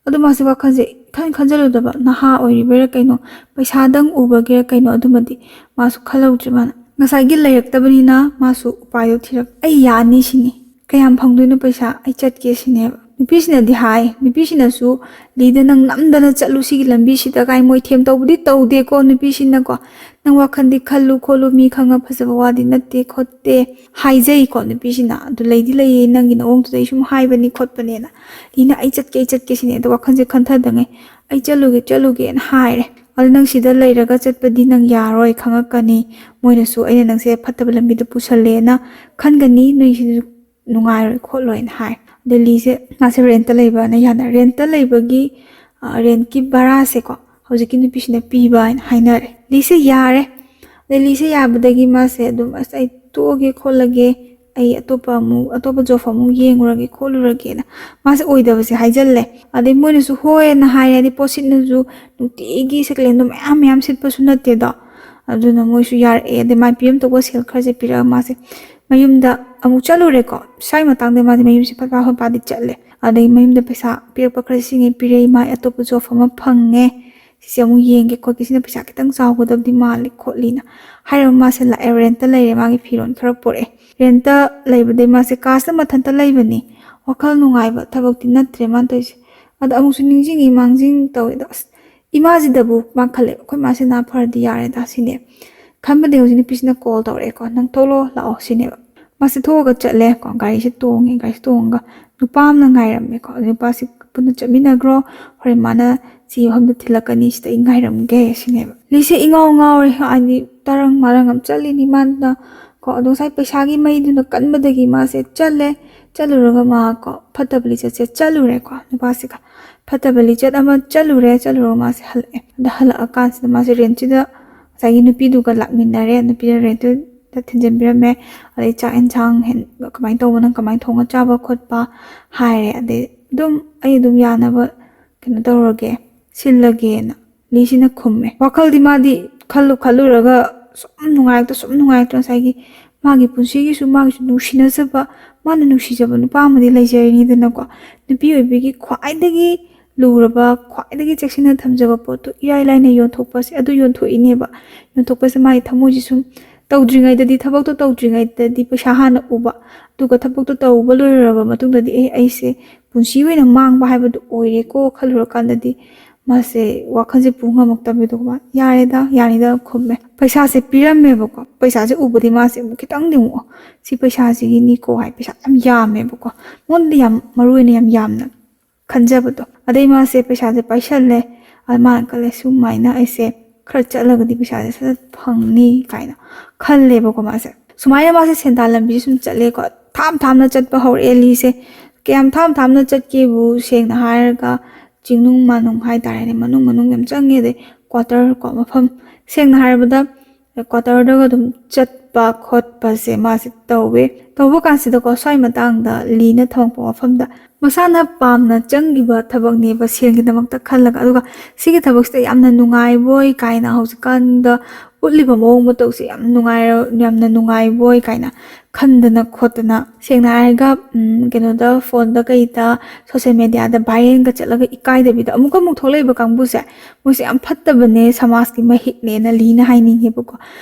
ꯑꯗꯨ ꯃꯥꯁꯦ ꯋꯥꯈꯜꯁꯦ ꯏꯈꯟ ꯈꯟꯖꯜꯂꯨꯗꯕ, ꯅꯍꯥ ꯑꯣꯏꯔꯤꯕꯩꯔꯥ ꯀꯩꯅꯣ, ꯄꯩꯁꯥꯗꯪ ꯎꯕꯒꯤꯔꯥ ꯀꯩꯅꯣ, ꯑꯗꯨꯃꯗꯤ ꯃꯥꯁꯨ ꯈꯜꯍꯧꯗ꯭ꯔꯤ꯫ ꯃꯥꯅ ꯉꯁꯥꯏꯒꯤ ꯂꯩꯔꯛꯇꯕꯅꯤꯅ ꯃꯥꯁꯨ ꯎꯄꯥꯏꯗꯣ ꯊꯤꯔꯛ, "ꯑꯩ ꯌꯥꯅꯤ" ꯁꯤꯅꯤ꯫ "ꯀꯌꯥꯝ ꯐꯪꯗꯣꯏꯅꯣ ꯄꯩꯁꯥ? ꯑꯩ ꯆꯠꯀꯦ" ꯁꯤꯅꯦꯕ꯫ ꯅꯨꯄꯤꯁꯤꯅꯗꯤ ꯍꯥꯏ, ꯅꯨꯄꯤꯁꯤꯅꯁꯨ, "ꯂꯤꯗ, ꯅꯪ ꯅꯝꯗꯅ ꯆꯠꯂꯨ ꯁꯤꯒꯤ ꯂꯝꯕꯤꯁꯤꯗ" ꯀꯥꯏ ꯃꯣꯏ ꯊꯦꯝ ꯇꯧꯕꯗꯤ ꯇꯧꯗꯦꯀꯣ ꯅꯨꯄꯤꯁꯤꯅꯀꯣ꯫ "ꯅꯪ ꯋꯥꯈꯜꯗꯤ ꯈꯜꯂꯨ ꯈꯣꯠꯂꯨ, ꯃꯤ ꯈꯪꯉ ꯐꯖꯕ ꯋꯥꯗꯤ ꯅꯠꯇꯦ ꯈꯣꯠꯇꯦ" ꯍꯥꯏꯖꯩꯀꯣ ꯅꯨꯄꯤꯁꯤꯅ꯫ "ꯑꯗꯨ ꯂꯩꯗꯤ ꯂꯩꯌꯦ, ꯅꯪꯒꯤ ꯅꯑꯣꯡꯗꯨꯗ ꯑꯩ ꯁꯨꯝ ꯍꯥꯏꯕꯅꯤ ꯈꯣꯠꯄꯅꯦꯅ"꯫ ꯂꯤꯅ "ꯑꯩ ꯆꯠꯀꯦ, ꯑꯩ ꯆꯠꯀꯦ" ꯁꯤꯅꯦ꯫ ꯑꯗꯣ ꯋꯥꯈꯜꯁꯦ ꯈꯟꯊꯗꯉꯩ "ꯑꯩ ꯆꯠꯂꯨꯒꯦ, ꯆꯠꯂꯨꯒꯦꯅ" ꯍꯥꯏꯔꯦ꯫ "ꯑꯗꯣ ꯅꯪ ꯁꯤꯗ ꯂꯩꯔꯒ ꯆꯠꯄꯗꯤ ꯅꯪ ꯌꯥꯔꯣꯏ, ꯈꯪꯉꯛꯀꯅꯤ꯫ ꯃꯣꯏꯅꯁꯨ ꯑꯩꯅ ꯅꯪꯁꯦ ꯐꯠꯇꯕ ꯂꯝꯕꯤꯗ ꯄꯨꯁꯜꯂꯦꯅ ꯈꯟꯒꯅꯤ, ꯅꯣꯏꯁꯤꯁꯨ ꯅꯨꯡꯉꯥꯏꯔꯣꯏ ꯈꯣꯠꯂꯣꯏꯅ" ꯍꯥꯏ꯫ ꯑꯗꯩ ꯂꯤꯁꯦ ꯃꯥꯁꯦ ꯔꯦꯟꯠꯇ ꯂꯩꯕꯅ ꯌꯥꯅꯔꯦ꯫ ꯔꯦꯟꯠꯇ ꯂꯩꯕꯒꯤ, ꯑ, ꯔꯦꯟꯠꯀꯤ ꯚꯔꯥꯁꯦꯀꯣ ꯍꯧꯖꯤꯛꯀꯤ ꯅꯨꯄꯤꯁꯤꯅ ꯄꯤꯕ ꯍꯥꯏꯅ ꯍꯥꯏꯅꯔꯦ꯫ ꯂꯤꯁꯦ ꯌꯥꯔꯦ꯫ ꯑꯗꯩ ꯂꯤꯁꯦ ꯌꯥꯕꯗꯒꯤ ꯃꯥꯁꯦ ꯑꯗꯨꯝ, "ꯑꯁ, ꯑꯩ ꯇꯣꯛꯑꯒꯦ ꯈꯣꯠꯂꯒꯦ, ꯑꯩ ꯑꯇꯣꯞꯄ ꯑꯃꯨꯛ, ꯑꯇꯣꯞꯄ ꯖꯣꯕ ꯑꯃꯨꯛ ꯌꯦꯡꯉꯨꯔꯒꯦ ꯈꯣꯠꯂꯨꯔꯒꯦꯅ" ꯃꯥꯁꯦ ꯑꯣꯏꯗꯕꯁꯦ ꯍꯥꯏꯖꯜꯂꯦ꯫ ꯑꯗꯩ ꯃꯣꯏꯅꯁꯨ ꯍꯣꯏꯅ ꯍꯥꯏꯔꯦ꯫ ꯑꯗꯩ ꯄꯣꯠꯁꯤꯠꯅꯁꯨ ꯅꯨꯡꯇꯤꯒꯤ ꯁꯦꯀꯦꯟ ꯍꯦꯟꯗꯣ ꯃꯌꯥꯝ ꯃꯌꯥꯝ ꯁꯤꯠꯄꯁꯨ ꯅꯠꯇꯦꯗꯣ꯫ ꯑꯗꯨꯅ ꯃꯣꯏꯁꯨ ꯌꯥꯔꯛꯑꯦ꯫ ꯑꯗꯩ ꯃꯥꯏ ꯄꯤꯔꯝ ꯇꯧꯕ ꯁꯦꯜ ꯈꯔꯁꯦ ꯄꯤꯔꯒ ꯃꯥꯁꯦ ꯃꯌꯨꯝꯗ ꯑꯃꯨꯛ ꯆꯠꯂꯨꯔꯦꯀꯣ꯫ ꯁ꯭ꯋꯥꯏ ꯃꯇꯥꯡꯗ ꯃꯥꯗꯤ ꯃꯌꯨꯝꯁꯦ ꯐꯠ ꯐꯠ ꯐꯠ ꯐꯠꯗꯤ ꯆꯠꯂꯦ꯫ ꯑꯗꯩ ꯃꯌꯨꯝꯗ ꯄꯩꯁꯥ ꯄꯤꯔꯛꯄ ꯈꯔ ꯁꯤꯡꯉꯦ ꯄꯤꯔꯛꯏ, ꯃꯥꯏ ꯑꯇꯣꯞꯄ ꯖꯣꯕ ꯑꯃ ꯐꯪꯉꯦ, ꯁꯤꯁꯦ ꯑꯃꯨꯛ ꯌꯦꯡꯒꯦ ꯈꯣꯠꯀꯦ, ꯁꯤꯅ ꯄꯩꯁꯥ ꯈꯤꯇꯪ ꯆꯥꯎꯒꯗꯕꯗꯤ ꯃꯥꯜꯂꯤ ꯈꯣꯠꯂꯤꯅ ꯍꯥꯏꯔꯒ ꯃꯥꯁꯦ ꯂꯥꯛꯑꯦ꯫ ꯔꯦꯟꯠꯇ ꯂꯩꯔꯦ, ꯃꯥꯒꯤ ꯐꯤꯔꯣꯜ ꯈꯔ ꯄꯨꯔꯛꯑꯦ꯫ ꯔꯦꯟꯠꯇ ꯂꯩꯕꯗꯩ ꯃꯥꯁꯦ ꯀꯥꯁꯤꯗ ꯃꯊꯟꯇ ꯂꯩꯕꯅꯤ꯫ ꯋꯥꯈꯜ ꯅꯨꯡꯉꯥꯏꯕ ꯊꯕꯛꯇꯤ ꯅꯠꯇ꯭ꯔꯦ ꯃꯥꯅ ꯇꯧꯔꯤꯁꯦ꯫ ꯑꯗ ꯑꯃꯨꯛꯁꯨ ꯅꯤꯡꯁꯤꯡꯉꯤ ꯃꯥꯡꯖꯤꯡ ꯇꯧꯋꯦ꯫ ꯑꯗꯣ ꯑꯁ, ꯏꯃꯥꯁꯤꯗꯕꯨ ꯃꯥ ꯈꯜꯂꯦ, "ꯑꯩꯈꯣꯏ ꯃꯥꯁꯦ ꯅꯥ ꯐꯔꯗꯤ ꯌꯥꯔꯦꯗ" ꯁꯤꯅꯦ꯫ ꯈꯟꯕꯗꯒꯤ ꯍꯧꯖꯤꯛ ꯅꯨꯄꯤꯁꯤꯅ ꯀꯣꯜ ꯇꯧꯔꯛꯑꯦꯀꯣ, "ꯅꯪ ꯊꯣꯛꯂꯛꯑꯣ ꯂꯥꯛꯑꯣ" ꯁꯤꯅꯦꯕ꯫ ꯃꯥꯁꯦ ꯊꯣꯛꯑꯒ ꯆꯠꯂꯦꯀꯣ, ꯒꯥꯔꯤꯁꯦ ꯇꯣꯡꯉꯦ꯫ ꯒꯥꯔꯤꯁꯦ ꯇꯣꯡꯉꯒ ꯅꯨꯄꯥ ꯑꯃꯅ ꯉꯥꯏꯔꯝꯃꯦꯀꯣ꯫ ꯑꯗ ꯅꯨꯄꯥꯁꯦ, "ꯄꯨꯟꯅ ꯆꯠꯃꯤꯟꯅꯈ꯭ꯔꯣ, ꯍꯣꯔꯦꯟ ꯃꯥꯅ ꯁꯤ ꯃꯐꯝꯗ ꯊꯤꯜꯂꯛꯀꯅꯤ, ꯁꯤꯗ ꯑꯩ ꯉꯥꯏꯔꯝꯒꯦ" ꯁꯤꯅꯦꯕ꯫ ꯂꯤꯁꯦ ꯏꯉꯥꯎ ꯉꯥꯎꯔꯦ, ꯍꯥꯏꯗꯤ ꯇꯔꯪ ꯃꯔꯪ ꯑꯃ ꯆꯠꯂꯤꯅꯤ ꯃꯥꯅ ꯀꯣ꯫ ꯑꯗꯣ ꯉꯁꯥꯏ ꯄꯩꯁꯥꯒꯤ ꯃꯩꯗꯨꯅ ꯀꯟꯕꯗꯒꯤ ꯃꯥꯁꯦ ꯆꯠꯂꯦ꯫ ꯆꯠꯂꯨꯔꯒ ꯃꯥ ꯀꯣ ꯐꯠꯇꯕ ꯂꯤꯆꯠꯁꯦ ꯆꯠꯂꯨꯔꯦꯀꯣ ꯅꯨꯄꯥꯁꯤꯒ꯫ ꯐꯠꯇꯕ ꯂꯤꯆꯠ ꯑꯃ ꯆꯠꯂꯨꯔꯦ꯫ ꯆꯠꯂꯨꯔꯒ ꯃꯥꯁꯦ ꯍꯜꯂꯛꯑꯦ꯫ ꯑꯗ ꯍꯜꯂꯛꯑꯀꯥꯟꯁꯤꯗ ꯃꯥꯁꯦ ꯔꯦꯟꯠꯁꯤꯗ ꯉꯁꯥꯏꯒꯤ ꯅꯨꯄꯤꯗꯨꯒ ꯂꯥꯛꯃꯤꯟꯅꯔꯦ꯫ ꯅꯨꯄꯤꯗ ꯔꯦꯟꯠꯇꯨꯗ ꯊꯤꯟꯖꯤꯟꯕꯤꯔꯝꯃꯦ꯫ ꯑꯗꯩ ꯆꯥꯛ ꯌꯦꯟꯁꯥꯡ ꯍꯦꯟ-, ꯀꯃꯥꯏꯅ ꯇꯧꯕꯅꯣ, ꯀꯃꯥꯏꯅ ꯊꯣꯡꯉ ꯆꯥꯕ ꯈꯣꯠꯄ ꯍꯥꯏꯔꯦ꯫ ꯑꯗꯩ ꯑꯗꯨꯝ ꯑꯩ ꯑꯗꯨꯝ ꯌꯥꯅꯕ ꯀꯩꯅꯣ ꯇꯧꯔꯒꯦ, ꯁꯤꯜꯂꯒꯦꯅ ꯂꯤꯁꯤꯅ ꯈꯨꯝꯃꯦ꯫ ꯋꯥꯈꯜꯗꯤ ꯃꯥꯗꯤ ꯈꯜꯂꯨ ꯈꯜꯂꯨꯔꯒ ꯁꯨꯝ ꯅꯨꯡꯉꯥꯏꯔꯛꯇ, ꯁꯨꯝ ꯅꯨꯡꯉꯥꯏꯔꯛꯇ, ꯉꯁꯥꯏꯒꯤ ꯃꯥꯒꯤ ꯄꯨꯟꯁꯤꯒꯤꯁꯨ ꯃꯥꯒꯤꯁꯨ ꯅꯨꯡꯁꯤꯅꯖꯕ, ꯃꯥꯅ ꯅꯨꯡꯁꯤꯖꯕ ꯅꯨꯄꯥ ꯑꯃꯗꯤ ꯂꯩꯖꯔꯤꯅꯤꯗꯅꯀꯣ꯫ ꯅꯨꯄꯤ ꯑꯣꯏꯕꯤꯒꯤ ꯈ꯭ꯋꯥꯏꯗꯒꯤ ꯂꯨꯔꯕ, ꯈ꯭ꯋꯥꯏꯗꯒꯤ ꯆꯦꯛꯁꯤꯟꯅ ꯊꯝꯖꯕ ꯄꯣꯠꯇꯣ ꯏꯔꯥꯏ ꯂꯥꯏꯅ ꯌꯣꯟꯊꯣꯛꯄꯁꯦ, ꯑꯗꯨ ꯌꯣꯟꯊꯣꯛꯏꯅꯦꯕ꯫ ꯌꯣꯟꯊꯣꯛꯄꯁꯦ ꯃꯥꯒꯤ ꯊꯃꯣꯏꯁꯦ ꯁꯨꯝ ꯇꯧꯗ꯭ꯔꯤꯉꯩꯗꯗꯤ, ꯊꯕꯛꯇꯣ ꯇꯧꯗ꯭ꯔꯤꯉꯩꯗꯗꯤ ꯄꯩꯁꯥ ꯍꯥꯟꯅ ꯎꯕ, ꯑꯗꯨꯒ ꯊꯕꯛꯇꯣ ꯇꯧꯕ ꯂꯣꯏꯔꯕ ꯃꯇꯨꯡꯗꯗꯤ, "ꯑꯦ, ꯑꯩꯁꯦ ꯄꯨꯟꯁꯤ ꯑꯣꯏꯅ ꯃꯥꯡꯕ ꯍꯥꯏꯕꯗꯨ ꯑꯣꯏꯔꯦꯀꯣ" ꯈꯜꯂꯨꯔꯀꯥꯟꯗꯗꯤ ꯃꯥꯁꯦ ꯋꯥꯈꯜꯁꯦ ꯄꯨ ꯉꯝꯃꯛꯇꯕꯗꯣ, "ꯌꯥꯔꯦꯗ, ꯌꯥꯅꯤꯗ" ꯈꯨꯝꯃꯦ꯫ ꯄꯩꯁꯥꯁꯦ ꯄꯤꯔꯝꯃꯦꯕꯀꯣ꯫ ꯄꯩꯁꯥꯁꯦ ꯎꯕꯗꯤ ꯃꯥꯁꯦ ꯑꯃꯨꯛ ꯈꯤꯇꯪꯗꯤ ꯑꯃꯨꯛ, "ꯁꯤ ꯄꯩꯁꯥꯁꯤꯒꯤꯅꯤꯀꯣ" ꯍꯥꯏ, ꯄꯩꯁꯥ ꯌꯥꯝ ꯌꯥꯝꯃꯦꯕꯀꯣ꯫ ꯃꯉꯣꯟꯗꯗꯤ ꯌꯥꯝ ꯃꯔꯨ ꯑꯣꯏꯅ ꯌꯥꯝ ꯌꯥꯝꯅ ꯈꯟꯖꯕꯗꯣ꯫ ꯑꯗꯩ ꯃꯥꯁꯦ ꯄꯩꯁꯥꯁꯦ ꯄꯥꯏꯁꯜꯂꯦ꯫ ꯑꯗ ꯃꯥꯅ ꯈꯜꯂꯦ, "ꯁꯨꯃꯥꯏꯅ ꯑꯩꯁꯦ ꯈꯔ ꯆꯠꯂꯒꯗꯤ ꯄꯩꯁꯥꯁꯦ ꯁꯠ ꯁꯠ ꯐꯪꯅꯤ" ꯀꯥꯏꯅ ꯈꯜꯂꯦꯕꯀꯣ ꯃꯥꯁꯦ꯫ ꯁꯨꯃꯥꯏꯅ ꯃꯥꯁꯦ ꯁꯦꯟꯗꯥꯟ ꯂꯝꯕꯤꯁꯦ ꯁꯨꯝ ꯆꯠꯂꯦꯀꯣ꯫ ꯊꯥꯝ ꯊꯥꯝꯅ ꯆꯠꯄ ꯍꯧꯔꯛꯑꯦ ꯂꯤꯁꯦ꯫ ꯀꯌꯥꯝ ꯊꯥꯝ ꯊꯥꯝꯅ ꯆꯠꯀꯦꯕꯨ, ꯁꯦꯡꯅ ꯍꯥꯏꯔꯒ, ꯆꯤꯡꯅꯨꯡ ꯃꯥꯅꯨꯡ ꯍꯥꯏꯇꯥꯔꯦꯅꯦ, ꯃꯅꯨꯡ ꯃꯅꯨꯡ ꯌꯥꯝ ꯆꯪꯉꯦ꯫ ꯑꯗꯩ ꯀ꯭ꯋꯥꯇꯔ ꯀꯣ, ꯃꯐꯝ, ꯁꯦꯡꯅ ꯍꯥꯏꯔꯕꯗ, ꯀ꯭ꯋꯥꯇꯔꯗꯒ ꯑꯗꯨꯝ ꯆꯠꯄ ꯈꯣꯠꯄꯁꯦ ꯃꯥꯁꯦ ꯇꯧꯋꯦ꯫ ꯇꯧꯕ ꯀꯥꯟꯁꯤꯗꯀꯣ, ꯁ꯭ꯋꯥꯏ ꯃꯇꯥꯡꯗ ꯂꯤꯅ ꯊꯝꯃꯛꯄ ꯋꯥꯐꯝꯗ, ꯃꯁꯥꯅ ꯄꯥꯝꯅ ꯆꯪꯈꯤꯕ ꯊꯕꯛꯅꯦꯕ, ꯁꯦꯜꯒꯤꯗꯃꯛꯇ ꯈꯜꯂꯒ, ꯑꯗꯨꯒ ꯁꯤꯒꯤ ꯊꯕꯛꯁꯤꯗ ꯌꯥꯝꯅ ꯅꯨꯡꯉꯥꯏꯕꯣꯏ ꯀꯥꯏꯅ ꯍꯧꯖꯤꯛꯀꯥꯟꯗ ꯎꯠꯂꯤꯕ ꯃꯑꯣꯡ ꯃꯇꯧꯁꯦ ꯌꯥꯝ ꯅꯨꯡꯉꯥꯏꯔ-, ꯌꯥꯝꯅ ꯅꯨꯡꯉꯥꯏꯕꯣꯏ ꯀꯥꯏꯅ ꯈꯟꯗꯅ ꯈꯣꯠꯇꯅ, ꯁꯦꯡꯅ ꯍꯥꯏꯔꯒ, ꯎꯝ, ꯀꯩꯅꯣꯗ, ꯐꯣꯟꯗ ꯀꯩꯗ, ꯁꯣꯁꯦꯜ ꯃꯦꯗꯤꯌꯥꯗ ꯚꯥꯏꯔꯦꯜꯒ ꯆꯠꯂꯒ ꯏꯀꯥꯏꯗꯕꯤꯗ ꯑꯃꯨꯛ ꯑꯃꯨꯛ ꯊꯣꯛꯂꯛꯏꯕ ꯀꯥꯡꯕꯨꯁꯦ, ꯃꯣꯏꯁꯦ ꯌꯥꯝ ꯐꯠꯇꯕꯅꯦ, ꯁꯃꯥꯖꯀꯤ ꯃꯍꯤꯛꯅꯦꯅ ꯂꯤꯅ ꯍꯥꯏꯅꯤꯡꯉꯦꯕꯀꯣ꯫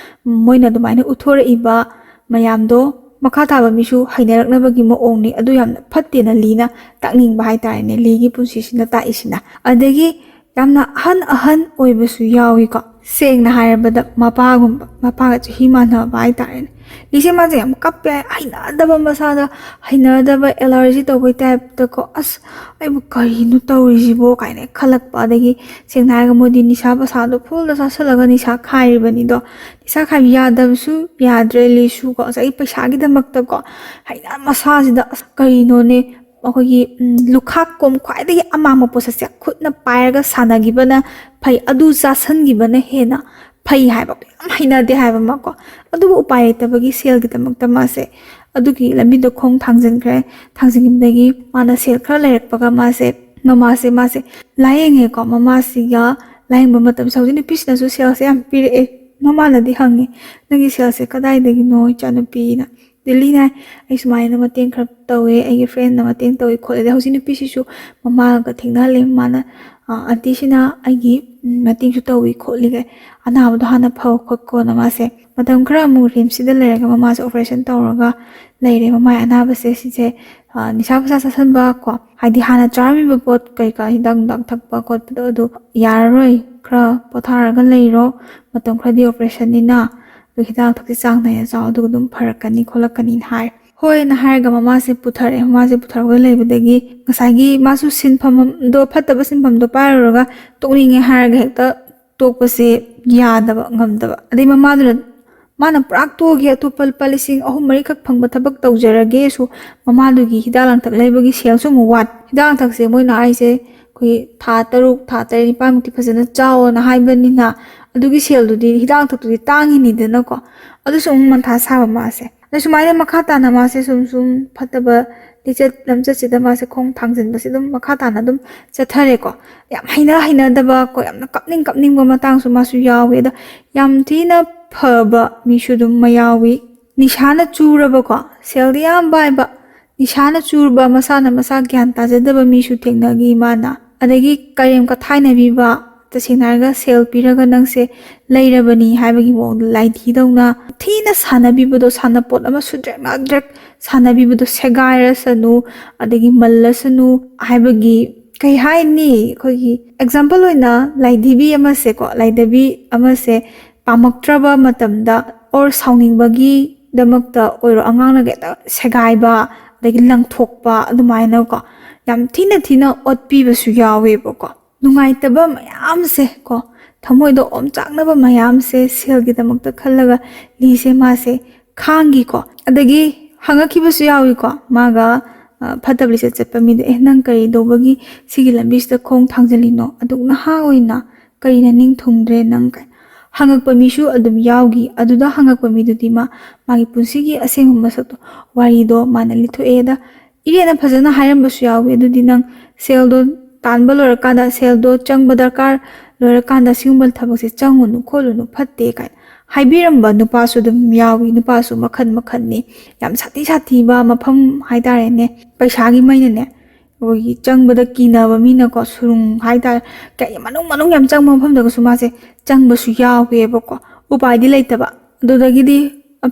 ꯎꯝ, ꯃꯣꯏꯅ ꯑꯗꯨꯃꯥꯏꯅ ꯎꯠꯊꯣꯔꯛꯏꯕ ꯃꯌꯥꯝꯗꯣ ꯃꯈꯥ ꯇꯥꯕ ꯃꯤꯁꯨ ꯍꯩꯅꯔꯛꯅꯕꯒꯤ ꯃꯑꯣꯡꯅꯤ꯫ ꯑꯗꯨ ꯌꯥꯝꯅ ꯐꯠꯇꯦꯅ ꯂꯤꯅ ꯇꯥꯛꯅꯤꯡꯕ ꯍꯥꯏꯇꯥꯔꯦꯅꯦ, ꯂꯤꯒꯤ ꯄꯨꯟꯁꯤꯁꯤꯅ ꯇꯥꯛꯏꯁꯤꯅ꯫ ꯑꯗꯒꯤ ꯌꯥꯝꯅ ꯑꯍꯟ ꯑꯍꯟ ꯑꯣꯏꯕꯁꯨ ꯌꯥꯎꯏꯀꯣ꯫ ꯁꯦꯡꯅ ꯍꯥꯏꯔꯕꯗ, ꯃꯄꯥꯒꯨꯝꯕ, ꯃꯄꯥꯒ ꯆꯍꯤ ꯃꯥꯟꯅꯕ ꯍꯥꯏꯇꯥꯔꯦꯅꯦ꯫ ꯂꯤꯁꯦ ꯃꯥꯁꯦ ꯌꯥꯝ ꯀꯞꯄꯦ, ꯍꯩꯅꯗꯕ, ꯃꯁꯥꯗ ꯍꯩꯅꯗꯕ, ꯑꯦꯂꯔꯖꯤ ꯇꯧꯕꯩ ꯇꯥꯏꯞꯇꯀꯣ꯫ "ꯑꯁ, ꯑꯩꯕꯨ ꯀꯔꯤꯅꯣ ꯇꯧꯔꯤꯁꯤꯕꯣ?" ꯀꯥꯏꯅ ꯈꯜꯂꯛꯄ꯫ ꯑꯗꯒꯤ ꯁꯦꯡꯅ ꯍꯥꯏꯔꯒ, ꯃꯣꯏꯗꯤ ꯅꯤꯁꯥ ꯄꯁꯥꯗꯣ ꯐꯨꯜꯗ ꯆꯥꯁꯤꯜꯂꯒ ꯅꯤꯁꯥ ꯈꯥꯏꯔꯤꯕꯅꯤꯗꯣ꯫ ꯅꯤꯁꯥ ꯈꯥꯏꯕ ꯌꯥꯗꯕꯁꯨ ꯌꯥꯗ꯭ꯔꯦ, ꯂꯤꯁꯨꯀꯣ꯫ ꯉꯁꯥꯏꯒꯤ ꯄꯩꯁꯥꯒꯤꯗꯃꯛꯇꯀꯣ, ꯍꯩꯅ ꯃꯁꯥꯁꯤꯗ, "ꯑꯁ, ꯀꯔꯤꯅꯣꯅꯦ?" ꯑꯩꯈꯣꯏꯒꯤ, ꯎꯝ, ꯂꯨꯈꯥꯛ ꯀꯣꯝ ꯈ꯭ꯋꯥꯏꯗꯒꯤ ꯑꯃꯥꯡꯕ ꯄꯣꯠꯁꯛꯁꯦ ꯈꯨꯠꯅ ꯄꯥꯏꯔꯒ ꯁꯥꯟꯅꯈꯤꯕꯅ ꯐꯩ, ꯑꯗꯨ ꯆꯥꯁꯟꯈꯤꯕꯅ ꯍꯦꯟꯅ ꯐꯩ ꯍꯥꯏꯕ, ꯌꯥꯝ ꯍꯩꯅꯗꯦ ꯍꯥꯏꯕ ꯃꯥꯀꯣ꯫ ꯑꯗꯨꯕꯨ ꯎꯄꯥꯏ ꯂꯩꯇꯕꯒꯤ ꯁꯦꯜꯒꯤꯗꯃꯛꯇ ꯃꯥꯁꯦ ꯑꯗꯨꯒꯤ ꯂꯝꯕꯤꯗꯣ ꯈꯣꯡ ꯊꯥꯡꯖꯤꯟꯈ꯭ꯔꯦ꯫ ꯊꯥꯡꯖꯤꯟꯈꯤꯕꯗꯒꯤ ꯃꯥꯅ ꯁꯦꯜ ꯈꯔ ꯂꯩꯔꯛꯄꯒ ꯃꯥꯁꯦ, ꯃꯃꯥꯁꯦ, ꯃꯥꯁꯦ ꯂꯥꯏꯌꯦꯡꯉꯦꯀꯣ꯫ ꯃꯃꯥꯁꯤꯒ ꯂꯥꯏꯌꯦꯡꯕ ꯃꯇꯝꯁꯦ, ꯍꯧꯖꯤꯛ ꯅꯨꯄꯤꯁꯤꯅꯁꯨ ꯁꯦꯜꯁꯦ ꯌꯥꯝ ꯄꯤꯔꯛꯑꯦ꯫ ꯃꯃꯥꯅꯗꯤ ꯍꯪꯉꯦ, "ꯅꯪꯒꯤ ꯁꯦꯜꯁꯦ ꯀꯗꯥꯏꯗꯒꯤꯅꯣ, ꯏꯆꯥꯅꯨꯄꯤꯅ?" ꯗꯤꯜꯂꯤꯅ ꯑꯩ ꯁꯨꯃꯥꯏꯅ ꯃꯇꯦꯡ ꯈꯔ ꯇꯧꯋꯦ, ꯑꯩꯒꯤ ꯐ꯭ꯔꯦꯟꯅ ꯃꯇꯦꯡ ꯇꯧꯋꯤ ꯈꯣꯠꯂꯤ, ꯑꯗꯩ ꯍꯧꯖꯤꯛ ꯅꯨꯄꯤꯁꯤꯁꯨ ꯃꯃꯥꯒ ꯊꯦꯡꯅꯍꯜꯂꯦ꯫ ꯃꯃꯥꯅ, "ꯑ, ꯑꯟꯇꯤꯁꯤꯅ ꯑꯩꯒꯤ, ꯎꯝ, ꯃꯇꯦꯡꯁꯨ ꯇꯧꯋꯤ ꯈꯣꯠꯂꯤꯒꯩ, ꯑꯅꯥꯕꯗꯣ ꯍꯥꯟꯅ ꯐꯧ ꯈꯣꯠꯀꯣꯅ" ꯃꯥꯁꯦ ꯃꯇꯝ ꯈꯔ ꯑꯃꯨꯛ ꯔꯤꯝꯁꯁꯤꯗ ꯂꯩꯔꯒ ꯃꯃꯥꯁꯦ ꯑꯣꯄꯔꯦꯁꯟ ꯇꯧꯔꯒ ꯂꯩꯔꯦ꯫ ꯃꯃꯥꯏ ꯑꯅꯥꯕꯁꯦ ꯁꯤꯁꯦ, ꯑ, ꯅꯤꯁꯥ ꯄꯨꯁꯥ ꯆꯥꯁꯟꯕ ꯀꯣ, ꯍꯥꯏꯗꯤ ꯍꯥꯟꯅ ꯆꯥꯔꯝꯃꯤꯕ ꯄꯣꯠ ꯀꯩꯀꯥ, ꯍꯤꯗꯥꯛ ꯅꯨꯡꯗꯥꯛ ꯊꯛꯄ ꯈꯣꯠꯄꯗꯣ ꯑꯗꯨ ꯌꯥꯔꯔꯣꯏ, ꯈꯔ ꯄꯣꯊꯥꯔꯒ ꯂꯩꯔꯣ, ꯃꯇꯝ ꯈꯔꯗꯤ ꯑꯣꯄꯔꯦꯁꯟꯅꯤꯅ, ꯑꯗꯨ ꯍꯤꯗꯥꯛ ꯂꯥꯡꯊꯛꯁꯦ ꯆꯥꯡ ꯅꯥꯏꯅ ꯆꯥꯎ, ꯑꯗꯨꯒ ꯑꯗꯨꯝ ꯐꯔꯛꯀꯅꯤ ꯈꯣꯠꯂꯛꯀꯅꯤꯅ ꯍꯥꯏ꯫ ꯍꯣꯏꯅ ꯍꯥꯏꯔꯒ ꯃꯃꯥꯁꯦ ꯄꯨꯊꯔꯛꯑꯦ꯫ ꯃꯃꯥꯁꯦ ꯄꯨꯊꯔꯛꯄꯗ ꯂꯩꯕꯗꯒꯤ ꯉꯁꯥꯏꯒꯤ ꯃꯥꯁꯨ ꯁꯤꯟꯐꯝꯗꯣ, ꯐꯠꯇꯕ ꯁꯤꯟꯐꯝꯗꯣ ꯄꯥꯏꯔꯨꯔꯒ ꯇꯣꯛꯅꯤꯡꯉꯦ ꯍꯥꯏꯔꯒ ꯍꯦꯛꯇ ꯇꯣꯛꯄꯁꯦ ꯌꯥꯗꯕ, ꯉꯝꯗꯕ꯫ ꯑꯗꯩ ꯃꯃꯥꯗꯨꯅ, ꯃꯥꯅ ꯄꯨꯔꯥ ꯇꯣꯛꯑꯒꯦ, ꯑꯇꯣꯞꯄ ꯂꯨꯄꯥ ꯂꯤꯁꯤꯡ ꯑꯍꯨꯝ ꯃꯔꯤꯈꯛ ꯐꯪꯕ ꯊꯕꯛ ꯇꯧꯖꯔꯒꯦꯁꯨ ꯃꯃꯥꯗꯨꯒꯤ ꯍꯤꯗꯥꯛ ꯂꯥꯡꯊꯛ ꯂꯩꯕꯒꯤ ꯁꯦꯜꯁꯨ ꯑꯃꯨꯛ ꯋꯥꯠ꯫ ꯍꯤꯗꯥꯛ ꯂꯥꯡꯊꯛꯁꯦ ꯃꯣꯏꯅ ꯍꯥꯏꯁꯦ ꯑꯩꯈꯣꯏ ꯊꯥ ꯇꯔꯨꯛ, ꯊꯥ ꯇꯔꯦꯠ, ꯅꯤꯄꯥꯟꯃꯨꯛꯇꯤ ꯐꯖꯅ ꯆꯥꯎꯑꯣꯅ ꯍꯥꯏꯕꯅꯤꯅ, ꯑꯗꯨꯒꯤ ꯁꯦꯜꯗꯨꯗꯤ, ꯍꯤꯗꯥꯛ ꯂꯥꯡꯊꯛꯇꯨꯗꯤ ꯇꯥꯡꯉꯤꯅꯤꯗꯅꯀꯣ꯫ ꯑꯗꯨꯁꯨ ꯑꯃꯨꯛ ꯃꯊꯥ ꯁꯥꯕ ꯃꯥꯁꯦ꯫ ꯑꯗ ꯁꯨꯃꯥꯏꯅ ꯃꯈꯥ ꯇꯥꯅ ꯃꯥꯁꯦ ꯁꯨꯝ ꯁꯨꯝ ꯐꯠꯇꯕ ꯂꯤꯆꯠ ꯂꯝꯆꯠꯁꯤꯗ ꯃꯥꯁꯦ ꯈꯣꯡ ꯊꯥꯡꯖꯤꯟꯕꯁꯦ ꯑꯗꯨꯝ ꯃꯈꯥ ꯇꯥꯅ ꯑꯗꯨꯝ ꯆꯠꯊꯔꯦꯀꯣ꯫ ꯌꯥꯝ ꯍꯩꯅ ꯍꯩꯅꯗꯕ ꯀꯣ, ꯌꯥꯝꯅ ꯀꯞꯅꯤꯡ ꯀꯞꯅꯤꯡꯕ ꯃꯇꯥꯡꯁꯨ ꯃꯥꯁꯨ ꯌꯥꯎꯋꯦ꯫ ꯑꯗꯣ ꯌꯥꯝ ꯊꯤꯅ ꯐꯕ ꯃꯤꯁꯨ ꯑꯗꯨꯝ ꯃꯌꯥꯎꯏ꯫ ꯅꯤꯁꯥꯅ ꯆꯨꯔꯕꯀꯣ, ꯁꯦꯜꯗꯤ ꯌꯥꯝ ꯄꯥꯏꯕ, ꯅꯤꯁꯥꯅ ꯆꯨꯔꯕ, ꯃꯁꯥꯅ ꯃꯁꯥ ꯒ꯭ꯌꯥꯟ ꯇꯥꯖꯗꯕ ꯃꯤꯁꯨ ꯊꯦꯡꯅꯈꯤ ꯃꯥꯅ꯫ ꯑꯗꯒꯤ ꯀꯔꯦꯝ ꯀꯊꯥꯏꯅꯕꯤꯕ, ꯇꯁꯦꯡꯅ ꯍꯥꯏꯔꯒ ꯁꯦꯜ ꯄꯤꯔꯒ ꯅꯪꯁꯦ ꯂꯩꯔꯕꯅꯤ ꯍꯥꯏꯕꯒꯤ ꯃꯑꯣꯡꯗ ꯂꯥꯏꯙꯤꯗꯧꯅ ꯊꯤꯅ ꯁꯥꯟꯅꯕꯤꯕꯗꯣ, ꯁꯥꯟꯅꯄꯣꯠ ꯑꯃ ꯁꯨꯗ꯭ꯔꯦꯛ ꯅꯥꯗ꯭ꯔꯦꯛ ꯁꯥꯟꯅꯕꯤꯕꯗꯣ, ꯁꯦꯒꯥꯏꯔꯁꯅꯨ, ꯑꯗꯒꯤ ꯃꯜꯂꯁꯅꯨ ꯍꯥꯏꯕꯒꯤ, ꯀꯩ ꯍꯥꯏꯅꯤ, ꯑꯩꯈꯣꯏꯒꯤ ꯑꯦꯛꯖꯥꯝꯄꯜ ꯑꯣꯏꯅ ꯂꯥꯏꯙꯤꯕꯤ ꯑꯃꯁꯦꯀꯣ, ꯂꯥꯏꯙꯤꯕꯤ ꯑꯃꯁꯦ ꯄꯥꯝꯃꯛꯇ꯭ꯔꯕ ꯃꯇꯝꯗ ꯑꯣꯔ ꯁꯥꯎꯅꯤꯡꯕꯒꯤꯗꯃꯛꯇ ꯑꯣꯏꯔꯣ, ꯑꯉꯥꯡꯅꯒ ꯍꯦꯛꯇ ꯁꯦꯒꯥꯏꯕ, ꯑꯗꯒꯤ ꯂꯪꯊꯣꯛꯄ, ꯑꯗꯨꯃꯥꯏꯅꯀꯣ, ꯌꯥꯝ ꯊꯤꯅ ꯊꯤꯅ ꯑꯣꯠꯄꯤꯕꯁꯨ ꯌꯥꯎꯋꯦꯕꯀꯣ꯫ ꯅꯨꯡꯉꯥꯏꯇꯕ ꯃꯌꯥꯝꯁꯦ ꯀꯣ, ꯊꯃꯣꯏꯗ ꯑꯣꯝꯆꯥꯛꯅꯕ ꯃꯌꯥꯝꯁꯦ ꯁꯦꯜꯒꯤꯗꯃꯛꯇ ꯈꯜꯂꯒ ꯂꯤꯁꯦ ꯃꯥꯁꯦ ꯈꯥꯡꯈꯤꯀꯣ꯫ ꯑꯗꯒꯤ ꯍꯪꯉꯛꯈꯤꯕꯁꯨ ꯌꯥꯎꯏꯀꯣ, ꯃꯥꯒ, ꯑ, ꯐꯠꯇꯕ ꯂꯤꯆꯠ ꯆꯠꯄ ꯃꯤꯗ, "ꯑꯦ, ꯅꯪ ꯀꯔꯤ ꯇꯧꯕꯒꯤ ꯁꯤꯒꯤ ꯂꯝꯕꯤꯁꯤꯗ ꯈꯣꯡ ꯊꯥꯡꯖꯤꯜꯂꯤꯅꯣ? ꯑꯗꯨꯛ ꯅꯍꯥ ꯑꯣꯏꯅ ꯀꯔꯤꯅ ꯅꯤꯡ ꯊꯨꯡꯗ꯭ꯔꯦ ꯅꯪ?" ꯀꯥꯏꯅ ꯍꯪꯉꯛꯄ ꯃꯤꯁꯨ ꯑꯗꯨꯝ ꯌꯥꯎꯈꯤ꯫ ꯑꯗꯨꯗ ꯍꯪꯉꯛꯄ ꯃꯤꯗꯨꯗꯤ ꯃꯥ, ꯃꯥꯒꯤ ꯄꯨꯟꯁꯤꯒꯤ ꯑꯁꯦꯡꯕ ꯃꯁꯛꯇꯣ, ꯋꯥꯔꯤꯗꯣ ꯃꯥꯅ ꯂꯤꯊꯣꯛꯑꯦ꯫ ꯑꯗ ꯏꯔꯦꯠꯅ ꯐꯖꯅ ꯍꯥꯏꯔꯝꯕꯁꯨ ꯌꯥꯎꯋꯤ꯫ ꯑꯗꯨꯗꯤ ꯅꯪ ꯁꯦꯜꯗꯣ ꯇꯥꯟꯕ ꯂꯣꯏꯔꯀꯥꯟꯗ, ꯁꯦꯜꯗꯣ ꯆꯪꯕ ꯗꯔꯀꯥꯔ ꯂꯣꯏꯔꯀꯥꯟꯗ ꯁꯤꯒꯨꯝꯕ ꯊꯕꯛꯁꯦ ꯆꯪꯉꯨꯅꯨ ꯈꯣꯠꯂꯨꯅꯨ ꯐꯠꯇꯦ ꯀꯥꯏꯅ ꯍꯥꯏꯕꯤꯔꯝꯕ ꯅꯨꯄꯥꯁꯨ ꯑꯗꯨꯝ ꯌꯥꯎꯏ꯫ ꯅꯨꯄꯥꯁꯨ ꯃꯈꯜ ꯃꯈꯜꯅꯤ, ꯌꯥꯝ ꯁꯥꯊꯤ ꯁꯥꯊꯤꯕ ꯃꯐꯝ ꯍꯥꯏꯇꯥꯔꯦꯅꯦ, ꯄꯩꯁꯥꯒꯤ ꯃꯩꯅꯅꯦ ꯑꯩꯈꯣꯏꯒꯤ ꯆꯪꯕꯗ ꯀꯤꯅꯕ ꯃꯤꯅꯀꯣ, ꯁꯨꯔꯨꯡ ꯍꯥꯏꯇꯥꯔꯦ, ꯀꯩ ꯃꯅꯨꯡ ꯃꯅꯨꯡ ꯌꯥꯝ ꯆꯪꯕ ꯃꯐꯝꯗꯒꯁꯨ ꯃꯥꯁꯦ ꯆꯪꯕꯁꯨ ꯌꯥꯎꯋꯦꯕꯀꯣ꯫ ꯎꯄꯥꯏꯗꯤ ꯂꯩꯇꯕ꯫ ꯑꯗꯨꯗꯒꯤꯗꯤ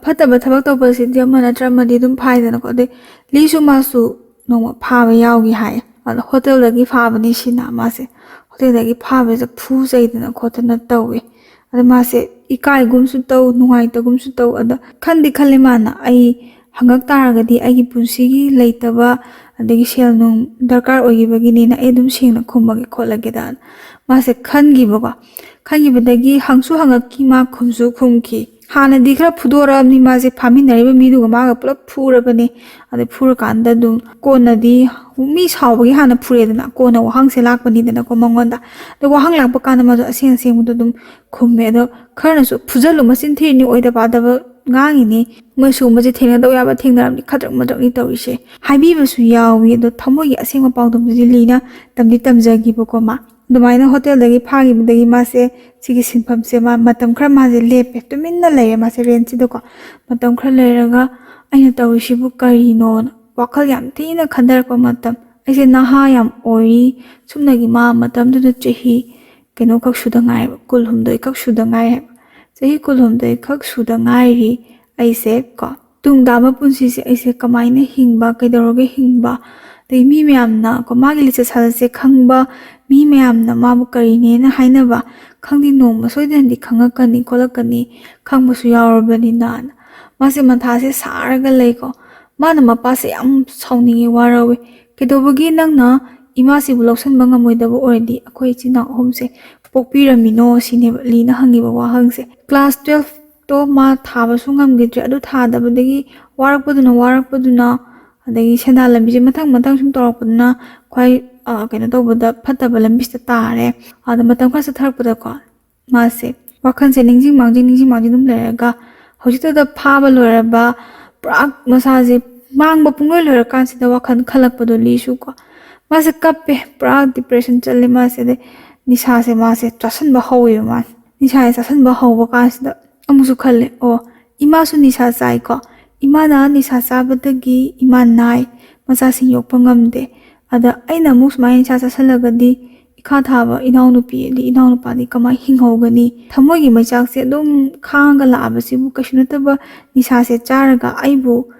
ꯐꯠꯇꯕ ꯊꯕꯛ ꯇꯧꯕꯁꯤꯗꯤ ꯑꯃ ꯅꯠꯇ꯭ꯔ ꯑꯃꯗꯤ ꯑꯗꯨꯝ ꯐꯥꯏꯗꯅꯀꯣ꯫ ꯑꯗꯩ ꯂꯤꯁꯨ ꯃꯥꯁꯨ ꯅꯣꯡꯃ ꯐꯥꯕ ꯌꯥꯎꯈꯤ ꯍꯥꯏ꯫ ꯑꯗꯣ ꯍꯣꯇꯦꯜꯗꯒꯤ ꯐꯥꯕꯅꯤ ꯁꯤꯅ, ꯃꯥꯁꯦ ꯍꯣꯇꯦꯜꯗꯒꯤ ꯐꯥꯕꯁꯦ ꯐꯨ ꯆꯩꯗꯅ ꯈꯣꯠꯇꯅ ꯇꯧꯋꯦ꯫ ꯑꯗ ꯃꯥꯁꯦ ꯏꯀꯥꯏꯒꯨꯝꯁꯨ ꯇꯧ, ꯅꯨꯡꯉꯥꯏꯇꯒꯨꯝꯁꯨ ꯇꯧ꯫ ꯑꯗ ꯈꯟꯗꯤ ꯈꯜꯂꯦ ꯃꯥꯅ, "ꯑꯩ ꯍꯪꯉꯛ ꯇꯥꯔꯒꯗꯤ ꯑꯩꯒꯤ ꯄꯨꯟꯁꯤꯒꯤ ꯂꯩꯇꯕ, ꯑꯗꯒꯤ ꯁꯦꯜ ꯅꯨꯡ ꯗꯔꯀꯥꯔ ꯑꯣꯏꯈꯤꯕꯒꯤꯅꯤꯅ ꯑꯩ ꯑꯗꯨꯝ ꯁꯦꯡꯅ ꯈꯨꯝꯃꯒꯦ ꯈꯣꯠꯂꯒꯦꯗ"꯫ ꯃꯥꯁꯦ ꯈꯟꯈꯤꯕꯀꯣ꯫ ꯈꯟꯈꯤꯕꯗꯒꯤ ꯍꯪꯁꯨ ꯍꯪꯉꯛꯈꯤ, ꯃꯥ ꯈꯨꯝꯁꯨ ꯈꯨꯝꯈꯤ꯫ ꯍꯥꯟꯅꯗꯤ ꯈꯔ ꯐꯨꯗꯣꯔꯛꯑꯕꯅꯤ ꯃꯥꯁꯦ, ꯐꯥꯃꯤꯟꯅꯔꯤꯕ ꯃꯤꯗꯨꯒ ꯃꯥꯒ ꯄꯨꯂꯞ ꯐꯨꯔꯕꯅꯦ꯫ ꯑꯗꯩ ꯐꯨꯔꯀꯥꯟꯗ ꯑꯗꯨꯝ ꯀꯣꯟꯅꯗꯤ ꯃꯤ ꯁꯥꯎꯕꯒꯤ ꯍꯥꯟꯅ ꯐꯨꯔꯦꯗꯅ, ꯀꯣꯟꯅ ꯋꯥꯍꯪꯁꯦ ꯂꯥꯛꯄꯅꯤꯗꯅꯀꯣ ꯃꯉꯣꯟꯗ꯫ ꯑꯗꯣ ꯋꯥꯍꯪ ꯂꯥꯛꯄ ꯀꯥꯟꯗ ꯃꯥꯁꯨ ꯑꯁꯦꯡ ꯑꯁꯦꯡꯕꯗꯣ ꯑꯗꯨꯝ ꯈꯨꯝꯃꯦ꯫ ꯑꯗꯣ ꯈꯔꯅꯁꯨ "ꯐꯨꯖꯜꯂꯨ, ꯃꯆꯤꯟ ꯊꯤꯔꯤꯅꯤ, ꯑꯣꯏꯗ ꯄꯥꯗꯕ ꯉꯥꯡꯉꯤꯅꯤ, ꯃꯣꯏ ꯁꯤꯒꯨꯝꯕꯁꯦ ꯊꯦꯡꯅꯗꯧ ꯌꯥꯕ ꯊꯦꯡꯅꯔꯕꯅꯤ, ꯈꯗ꯭ꯔꯛ ꯃꯗ꯭ꯔꯛꯅꯤ ꯇꯧꯔꯤꯁꯦ" ꯍꯥꯏꯕꯤꯕꯁꯨ ꯌꯥꯎꯏ꯫ ꯑꯗꯣ ꯊꯃꯣꯏꯒꯤ ꯑꯁꯦꯡꯕ ꯄꯥꯎꯗꯝꯗꯨꯗꯤ ꯂꯤꯅ ꯇꯝꯗꯤ ꯇꯝꯖꯈꯤꯕꯀꯣ ꯃꯥ꯫ ꯑꯗꯨꯃꯥꯏꯅ ꯍꯣꯇꯦꯜꯗꯒꯤ ꯐꯥꯈꯤꯕꯗꯒꯤ ꯃꯥꯁꯦ ꯁꯤꯒꯤ ꯁꯤꯟꯐꯝꯁꯦ ꯃꯥ ꯃꯇꯝ ꯈꯔ ꯃꯥꯁꯦ ꯂꯦꯞꯄꯦ, ꯇꯨꯃꯤꯟꯅ ꯂꯩꯔꯦ ꯃꯥꯁꯦ ꯔꯦꯟꯁꯤꯗꯀꯣ꯫ ꯃꯇꯝ ꯈꯔ ꯂꯩꯔꯒ "ꯑꯩꯅ ꯇꯧꯔꯤꯁꯤꯕꯨ ꯀꯔꯤꯅꯣꯅ" ꯋꯥꯈꯜ ꯌꯥꯝ ꯊꯤꯅ ꯈꯟꯊꯔꯛꯄ ꯃꯇꯝ꯫ "ꯑꯩꯁꯦ ꯅꯍꯥ ꯌꯥꯝ ꯑꯣꯏꯔꯤ, ꯁꯨꯞꯅꯒꯤ ꯃꯥ ꯃꯇꯝꯗꯨꯗ ꯆꯍꯤ ꯀꯩꯅꯣꯈꯛ ꯁꯨꯗ ꯉꯥꯏꯕ, ꯀꯨꯟꯍꯨꯝꯗꯣꯏ ꯈꯛ ꯁꯨꯗ ꯉꯥꯏ ꯍꯥꯏꯕ꯫ ꯆꯍꯤ ꯀꯨꯟꯍꯨꯝꯗꯣꯏ ꯈꯛ ꯁꯨꯗ ꯉꯥꯏꯔꯤ ꯑꯩꯁꯦ ꯀꯣ꯫ ꯇꯨꯡ ꯇꯥꯕ ꯄꯨꯟꯁꯤꯁꯦ ꯑꯩꯁꯦ ꯀꯃꯥꯏꯅ ꯍꯤꯡꯕ, ꯀꯩꯗꯧꯔꯒ ꯍꯤꯡꯕ, ꯑꯗꯩ ꯃꯤ ꯃꯌꯥꯝꯅ ꯀꯣ ꯃꯥꯒꯤ ꯂꯤꯆꯠ ꯁꯥꯖꯠꯁꯦ ꯈꯪꯕ, ꯃꯤ ꯃꯌꯥꯝꯅ ꯃꯥꯕꯨ ꯀꯔꯤꯅꯦꯅ ꯍꯥꯏꯅꯕ, ꯈꯪꯗꯦ, ꯅꯣꯡꯃ ꯁꯣꯏꯗꯅꯗꯤ ꯈꯪꯉꯛꯀꯅꯤ ꯈꯣꯠꯂꯛꯀꯅꯤ, ꯈꯪꯕꯁꯨ ꯌꯥꯎꯔꯕꯅꯤꯅ"꯫ ꯃꯥꯁꯦ ꯃꯊꯥꯁꯦ ꯁꯥꯔꯒ ꯂꯩꯀꯣ꯫ ꯃꯥꯅ ꯃꯄꯥꯁꯦ ꯌꯥꯝ ꯁꯥꯎꯅꯤꯡꯉꯦ, ꯋꯥꯔꯧꯋꯦ꯫ "ꯀꯩꯗꯧꯕꯒꯤ ꯅꯪꯅ ꯏꯃꯥꯁꯤꯕꯨ ꯂꯧꯁꯤꯟꯕ ꯉꯝꯃꯣꯏꯗꯕ ꯑꯣꯏꯔꯗꯤ ꯑꯩꯈꯣꯏ ꯏꯆꯤꯟ ꯏꯅꯥꯎ ꯑꯍꯨꯝꯁꯦ ꯄꯣꯛꯄꯤꯔꯝꯃꯤꯅꯣ?" ꯁꯤꯅꯦꯕ ꯂꯤꯅ ꯍꯪꯉꯤꯕ ꯋꯥꯍꯪꯁꯦ꯫ ꯀ꯭ꯂꯥꯁ ꯇꯨꯋꯦꯜꯐ ꯇꯣ ꯃꯥ ꯊꯥꯕꯁꯨ ꯉꯝꯈꯤꯗ꯭ꯔꯦ꯫ ꯑꯗꯨ ꯊꯥꯗꯕꯗꯒꯤ ꯋꯥꯔꯛꯄꯗꯨꯅ ꯋꯥꯔꯛꯄꯗꯨꯅ, ꯑꯗꯒꯤ ꯁꯦꯟꯗꯥꯟ ꯂꯝꯕꯤꯁꯦ ꯃꯊꯪ ꯃꯊꯪ ꯁꯨꯝ ꯇꯧꯔꯛꯄꯗꯨꯅ ꯈ꯭ꯋꯥꯏ, ꯑ, ꯀꯩꯅꯣ ꯇꯧꯕꯗ ꯐꯠꯇꯕ ꯂꯝꯕꯤꯁꯤꯗ ꯇꯥꯔꯦ꯫ ꯑꯗ ꯃꯇꯝ ꯈꯔ ꯆꯠꯊꯔꯛꯄꯗꯀꯣ ꯃꯥꯁꯦ ꯋꯥꯈꯜꯁꯦ ꯅꯤꯡꯁꯤꯡ ꯃꯥꯡꯖꯤꯡ, ꯅꯤꯡꯁꯤꯡ ꯃꯥꯡꯖꯤꯡ ꯑꯗꯨꯝ ꯂꯩꯔꯒ ꯍꯧꯖꯤꯛꯇꯗ ꯐꯥꯕ ꯂꯣꯏꯔꯕ, ꯄꯨꯔꯥ ꯃꯁꯥꯁꯦ ꯃꯥꯡꯕ ꯄꯨꯡꯂꯣꯏ ꯂꯣꯏꯔꯀꯥꯟꯁꯤꯗ ꯋꯥꯈꯜ ꯈꯜꯂꯛꯄꯗꯣ ꯂꯤꯁꯨꯀꯣ꯫ ꯃꯥꯁꯦ ꯀꯞꯄꯦ, ꯄꯨꯔꯥ depression ꯆꯠꯂꯦ ꯃꯥꯁꯦ꯫ ꯑꯗꯩ ꯅꯤꯁꯥꯁꯦ ꯃꯥꯁꯦ ꯆꯥꯁꯟꯕ ꯍꯧꯋꯦꯕ ꯃꯥꯁꯦ꯫ ꯅꯤꯁꯥꯁꯦ ꯆꯥꯁꯟꯕ ꯍꯧꯕ ꯀꯥꯟꯁꯤꯗ ꯑꯃꯨꯛꯁꯨ ꯈꯜꯂꯦ, ꯑꯣ, ꯏꯃꯥꯁꯨ ꯅꯤꯁꯥ ꯆꯥꯏꯀꯣ, ꯏꯃꯥꯅ ꯅꯤꯁꯥ ꯆꯥꯕꯗꯒꯤ ꯏꯃꯥ ꯅꯥꯏ, ꯃꯆꯥꯁꯤꯡ ꯌꯣꯛꯄ ꯉꯝꯗꯦ꯫ ꯑꯗ ꯑꯩꯅ ꯑꯃꯨꯛ ꯁꯨꯃꯥꯏꯅ ꯅꯤꯁꯥ ꯆꯥꯁꯜꯂꯒꯗꯤ ꯏꯈꯥ ꯊꯥꯕ ꯏꯅꯥꯎꯅꯨꯄꯤ, ꯑꯗꯩ ꯏꯅꯥꯎꯅꯨꯄꯥꯗꯤ ꯀꯃꯥꯏꯅ ꯍꯤꯡꯍꯧꯒꯅꯤ? ꯊꯃꯣꯏꯒꯤ ꯃꯩꯆꯥꯛꯁꯦ ꯑꯗꯨꯝ ꯈꯥꯡꯉꯒ ꯂꯥꯛꯑꯕꯁꯤꯕꯨ ꯀꯩꯁꯨ ꯅꯠꯇꯕ ꯅꯤꯁꯥꯁꯦ ꯆꯥꯔꯒ ꯑꯩꯕꯨ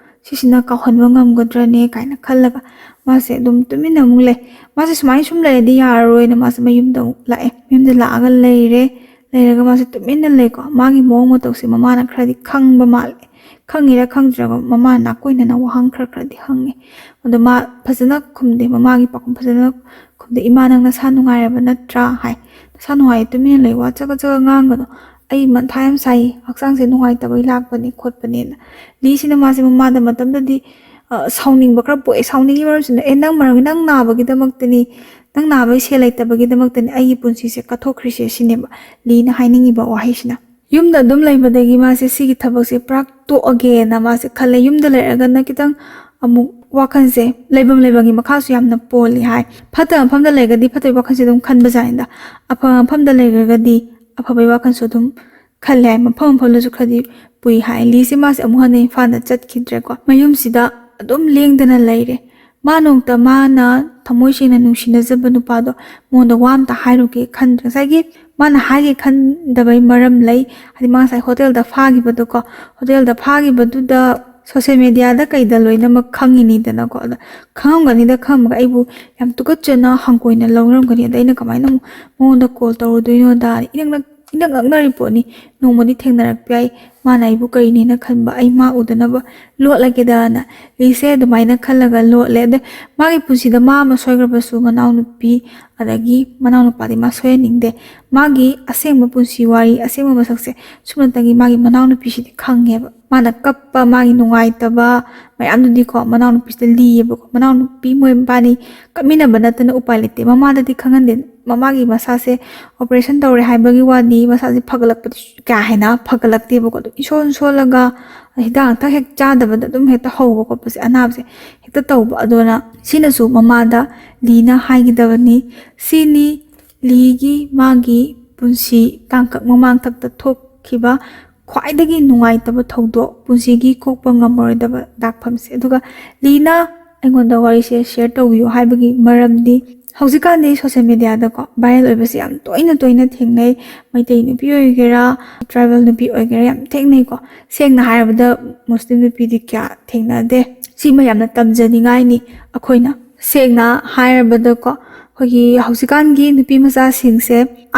ꯁꯤꯁꯤꯅ ꯀꯥꯎꯍꯟꯕ ꯉꯝꯒꯗ꯭ꯔꯅꯦ ꯀꯥꯏꯅ ꯈꯜꯂꯒ ꯃꯥꯁꯦ ꯑꯗꯨꯝ ꯇꯨꯃꯤꯟꯅ ꯑꯃꯨꯛ ꯂꯩ꯫ ꯃꯥꯁꯦ ꯁꯨꯃꯥꯏꯅ ꯁꯨꯝ ꯂꯩꯔꯗꯤ ꯌꯥꯔꯔꯣꯏꯅ ꯃꯥꯁꯦ ꯃꯌꯨꯝꯗ ꯑꯃꯨꯛ ꯂꯥꯛꯑꯦ꯫ ꯃꯌꯨꯝꯗ ꯂꯥꯛꯑꯒ ꯂꯩꯔꯦ꯫ ꯂꯩꯔꯒ ꯃꯥꯁꯦ ꯇꯨꯃꯤꯟꯅ ꯂꯩꯀꯣ꯫ ꯃꯥꯒꯤ ꯃꯑꯣꯡ ꯃꯇꯧꯁꯦ ꯃꯃꯥꯅ ꯈꯔꯗꯤ ꯈꯪꯕ ꯃꯥꯜꯂꯦ꯫ ꯈꯪꯉꯤꯔꯥ ꯈꯪꯗ꯭ꯔꯤꯔꯥ ꯃꯃꯥꯅ ꯅꯥꯀꯣꯏꯅꯅ ꯋꯥꯍꯪ ꯈꯔ ꯈꯔꯗꯤ ꯍꯪꯉꯦ꯫ ꯑꯗꯣ ꯃꯥ ꯐꯖꯅ ꯈꯨꯝꯗꯦ, ꯃꯃꯥꯒꯤ ꯄꯥꯎꯈꯨꯝ ꯐꯖꯅ ꯈꯨꯝꯗꯦ꯫ "ꯏꯃꯥ, ꯅꯪ ꯅꯁꯥ ꯅꯨꯡꯉꯥꯏꯔꯕ ꯅꯠꯇ꯭ꯔꯥ?" ꯍꯥꯏ꯫ "ꯅꯁꯥ ꯅꯨꯡꯉꯥꯏꯌꯦ, ꯇꯨꯃꯤꯟꯅ ꯂꯩ, ꯋꯥ ꯆꯒꯠ ꯆꯒꯠ ꯉꯥꯡꯒꯅꯨ꯫ ꯑꯩ ꯃꯊꯥ ꯌꯥꯝ ꯁꯥꯏꯌꯦ, ꯍꯛꯆꯥꯡꯁꯦ ꯅꯨꯡꯉꯥꯏꯇꯕꯩ ꯂꯥꯛꯄꯅꯦ ꯈꯣꯠꯄꯅꯦꯅ"꯫ ꯂꯤꯁꯤꯅ ꯃꯥꯁꯦ ꯃꯃꯥꯗ ꯃꯇꯝꯗꯗꯤ, ꯑ, ꯁꯥꯎꯅꯤꯡꯕ ꯈꯔ ꯄꯣꯛꯑꯦ꯫ ꯁꯥꯎꯅꯤꯡꯉꯤ ꯃꯔꯝꯁꯤꯅ, "ꯑꯦ, ꯅꯪ ꯃꯔꯝ, ꯅꯪ ꯅꯥꯕꯒꯤꯗꯃꯛꯇꯅꯤ, ꯅꯪ ꯅꯥꯕꯒꯤ ꯁꯦꯜ ꯂꯩꯇꯕꯒꯤꯗꯃꯛꯇꯅꯤ ꯑꯩꯒꯤ ꯄꯨꯟꯁꯤꯁꯦ ꯀꯠꯊꯣꯛꯈ꯭ꯔꯤꯁꯦ", ꯁꯤꯅꯦꯕ ꯂꯤꯅ ꯍꯥꯏꯅꯤꯡꯉꯤꯕ ꯋꯥꯍꯩꯁꯤꯅ꯫ ꯌꯨꯝꯗ ꯑꯗꯨꯝ ꯂꯩꯕꯗꯒꯤ ꯃꯥꯁꯦ ꯁꯤꯒꯤ ꯊꯕꯛꯁꯦ ꯄꯨꯔꯥ ꯇꯣꯛꯑꯒꯦꯅ ꯃꯥꯁꯦ ꯈꯜꯂꯦ꯫ ꯌꯨꯝꯗ ꯂꯩꯔꯒꯅ ꯈꯤꯇꯪ ꯑꯃꯨꯛ ꯋꯥꯈꯜꯁꯦ ꯂꯩꯐꯝ ꯂꯩꯐꯝꯒꯤ ꯃꯈꯥꯁꯨ ꯌꯥꯝꯅ ꯄꯣꯜꯂꯤ ꯍꯥꯏ꯫ ꯐꯠꯇꯕ ꯃꯐꯝꯗ ꯂꯩꯔꯒꯗꯤ ꯐꯠꯇꯕꯒꯤ ꯋꯥꯈꯜꯁꯦ ꯑꯗꯨꯝ ꯈꯟꯕꯖꯥꯠꯅꯤꯗ꯫ ꯑꯐꯕ ꯃꯐꯝꯗ ꯂꯩꯈ꯭ꯔꯒꯗꯤ ꯑꯐꯕꯒꯤ ꯋꯥꯈꯜꯁꯨ ꯑꯗꯨꯝ ꯈꯜꯂꯦ ꯍꯥꯏ꯫ ꯃꯐꯝ ꯃꯐꯝꯗꯁꯨ ꯈꯔꯗꯤ ꯄꯨꯏ ꯍꯥꯏ꯫ ꯂꯤꯁꯦ ꯃꯥꯁꯦ ꯑꯃꯨꯛ ꯍꯟꯅ ꯏꯝꯐꯥꯜꯗ ꯆꯠꯈꯤꯗ꯭ꯔꯦꯀꯣ꯫ ꯃꯌꯨꯝꯁꯤꯗ ꯑꯗꯨꯝ ꯂꯦꯡꯗꯅ ꯂꯩꯔꯦ꯫ ꯃꯥ ꯅꯣꯡꯃꯇ ꯃꯥꯅ ꯊꯃꯣꯏ ꯁꯦꯡꯅ ꯅꯨꯡꯁꯤꯅꯖꯕ ꯅꯨꯄꯥꯗꯣ ꯃꯉꯣꯟꯗ ꯋꯥ ꯑꯝꯇ ꯍꯥꯏꯔꯨꯒꯦ ꯈꯟꯗ꯭ꯔꯦ꯫ ꯉꯁꯥꯏꯒꯤ ꯃꯥꯅ ꯍꯥꯏꯒꯦ ꯈꯟꯗꯕꯩ ꯃꯔꯝ ꯂꯩ꯫ ꯍꯥꯏꯗꯤ ꯃꯥ ꯉꯁꯥꯏ ꯍꯣꯇꯦꯜꯗ ꯐꯥꯈꯤꯕꯗꯣꯀꯣ, ꯍꯣꯇꯦꯜꯗ ꯐꯥꯈꯤꯕꯗꯨꯗ ꯁꯣꯁꯦꯜ ꯃꯦꯗꯤꯌꯥꯗ ꯀꯩꯗ ꯂꯣꯏꯅꯃꯛ ꯈꯪꯉꯤꯅꯤꯗꯅꯀꯣ꯫ ꯑꯗ ꯈꯪꯉꯝꯒꯅꯤꯗ, ꯈꯪꯉꯝꯃꯒ ꯑꯩꯕꯨ ꯌꯥꯝ ꯇꯨꯀꯠꯆꯅ ꯍꯪꯒꯣꯏꯅ ꯂꯧꯔꯝꯒꯅꯤ꯫ ꯑꯗ ꯑꯩꯅ ꯀꯃꯥꯏꯅ ꯑꯃꯨꯛ ꯃꯉꯣꯟꯗ ꯀꯣꯜ ꯇꯧꯔꯨꯗꯣꯏꯅꯣꯗ ꯏꯅꯛꯅꯛ ꯏꯅꯛ ꯅꯛꯅꯔꯤ ꯄꯣꯠꯅꯤ꯫ ꯅꯣꯡꯃꯗꯤ ꯊꯦꯡꯅꯔꯛꯄ ꯌꯥꯏ꯫ ꯃꯥꯅ ꯑꯩꯕꯨ ꯀꯔꯤꯅꯦꯅ ꯈꯟꯕ, ꯑꯩ ꯃꯥ ꯎꯗꯅꯕ ꯂꯣꯠꯂꯒꯦꯗꯅ ꯂꯤꯁꯦ ꯑꯗꯨꯃꯥꯏꯅ ꯈꯜꯂꯒ ꯂꯣꯠꯂꯦ꯫ ꯑꯗ ꯃꯥꯒꯤ ꯄꯨꯟꯁꯤꯗ ꯃꯥ ꯑꯃ ꯁꯣꯏꯈ꯭ꯔꯕꯁꯨ ꯃꯅꯥꯎꯅꯨꯄꯤ ꯑꯗꯒꯤ ꯃꯅꯥꯎꯅꯨꯄꯥꯗꯤ ꯃꯥ ꯁꯣꯏꯍꯟꯅꯤꯡꯗꯦ꯫ ꯃꯥꯒꯤ ꯑꯁꯦꯡꯕ ꯄꯨꯟꯁꯤ ꯋꯥꯔꯤ, ꯑꯁꯦꯡꯕ ꯃꯁꯛꯁꯦ ꯁꯨꯞꯅꯇꯒꯤ ꯃꯥꯒꯤ ꯃꯅꯥꯎꯅꯨꯄꯤꯁꯤꯗꯤ ꯈꯪꯉꯦꯕ꯫ ꯃꯥꯅ ꯀꯞꯄ, ꯃꯥꯒꯤ ꯅꯨꯡꯉꯥꯏꯇꯕ ꯃꯌꯥꯝꯗꯨꯗꯤꯀꯣ ꯃꯅꯥꯎꯅꯨꯄꯤꯁꯤꯗ ꯂꯤꯌꯦꯕꯀꯣ꯫ ꯃꯅꯥꯎꯅꯨꯄꯤ ꯃꯣꯏ ꯃꯕꯥꯅꯤ ꯀꯞꯃꯤꯟꯅꯕ ꯅꯠꯇꯅ ꯎꯄꯥꯏ ꯂꯩꯇꯦ꯫ ꯃꯃꯥꯗꯗꯤ ꯈꯪꯍꯟꯗꯦ꯫ ꯃꯃꯥꯒꯤ ꯃꯁꯥꯁꯦ operation ꯇꯧꯔꯦ ꯍꯥꯏꯕꯒꯤ ꯋꯥꯅꯤ, ꯃꯁꯥꯁꯦ ꯐꯒꯠꯂꯛꯄꯗꯤ ꯀꯌꯥ ꯍꯦꯟꯅ ꯐꯒꯠꯂꯛꯇꯦꯕꯀꯣ꯫ ꯑꯗꯨ ꯏꯁꯣꯟ ꯁꯣꯜꯂꯒ ꯍꯤꯗꯥꯛ ꯂꯥꯡꯊꯛ ꯍꯦꯛ ꯆꯥꯗꯕꯗ ꯑꯗꯨꯝ ꯍꯦꯛꯇ ꯍꯧꯕ ꯈꯣꯠꯄꯁꯦ, ꯑꯅꯥꯕꯁꯦ ꯍꯦꯛꯇ ꯇꯧꯕ꯫ ꯑꯗꯨꯅ ꯁꯤꯅꯁꯨ ꯃꯃꯥꯗ ꯂꯤꯅ ꯍꯥꯏꯒꯗꯕꯅꯤ꯫ ꯁꯤꯅꯤ ꯂꯤꯒꯤ ꯃꯥꯒꯤ ꯄꯨꯟꯁꯤ ꯇꯥꯡꯀꯛ ꯃꯃꯥꯡꯊꯛꯇ ꯊꯣꯛꯈꯤꯕ ꯈ꯭ꯋꯥꯏꯗꯒꯤ ꯅꯨꯡꯉꯥꯏꯇꯕ ꯊꯧꯗꯣꯛ, ꯄꯨꯟꯁꯤꯒꯤ ꯀꯣꯛꯄ ꯉꯝꯃꯔꯣꯏꯗꯕ ꯗꯥꯛꯐꯝꯁꯦ꯫ ꯑꯗꯨꯒ ꯂꯤꯅ ꯑꯩꯉꯣꯟꯗ ꯋꯥꯔꯤꯁꯦ ꯁꯤꯌꯔ ꯇꯧꯕꯤꯌꯨ ꯍꯥꯏꯕꯒꯤ ꯃꯔꯝꯗꯤ, ꯍꯧꯖꯤꯛꯀꯥꯟꯗꯤ ꯁꯣꯁꯦꯜ ꯃꯦꯗꯤꯌꯥꯗꯀꯣ ꯚꯥꯏꯔꯦꯜ ꯑꯣꯏꯕꯁꯦ ꯌꯥꯝ ꯇꯣꯏꯅ ꯇꯣꯏꯅ ꯊꯦꯡꯅꯩ꯫ ꯃꯩꯇꯩ ꯅꯨꯄꯤ ꯑꯣꯏꯒꯦꯔꯥ, ꯇ꯭ꯔꯥꯏꯕꯦꯜ ꯅꯨꯄꯤ ꯑꯣꯏꯒꯦꯔꯥ, ꯌꯥꯝ ꯊꯦꯡꯅꯩꯀꯣ꯫ ꯁꯦꯡꯅ ꯍꯥꯏꯔꯕꯗ ꯃꯨꯁꯂꯤꯝ ꯅꯨꯄꯤꯗꯤ ꯀꯌꯥ ꯊꯦꯡꯅꯗꯦ꯫ ꯁꯤꯃ ꯌꯥꯝꯅ ꯇꯝꯖꯅꯤꯡꯉꯥꯏꯅꯤ ꯑꯩꯈꯣꯏꯅ꯫ ꯁꯦꯡꯅ ꯍꯥꯏꯔꯕꯗꯀꯣ, ꯑꯩꯈꯣꯏꯒꯤ ꯍꯧꯖꯤꯛꯀꯥꯟꯒꯤ ꯅꯨꯄꯤ ꯃꯆꯥꯁꯤꯡꯁꯦ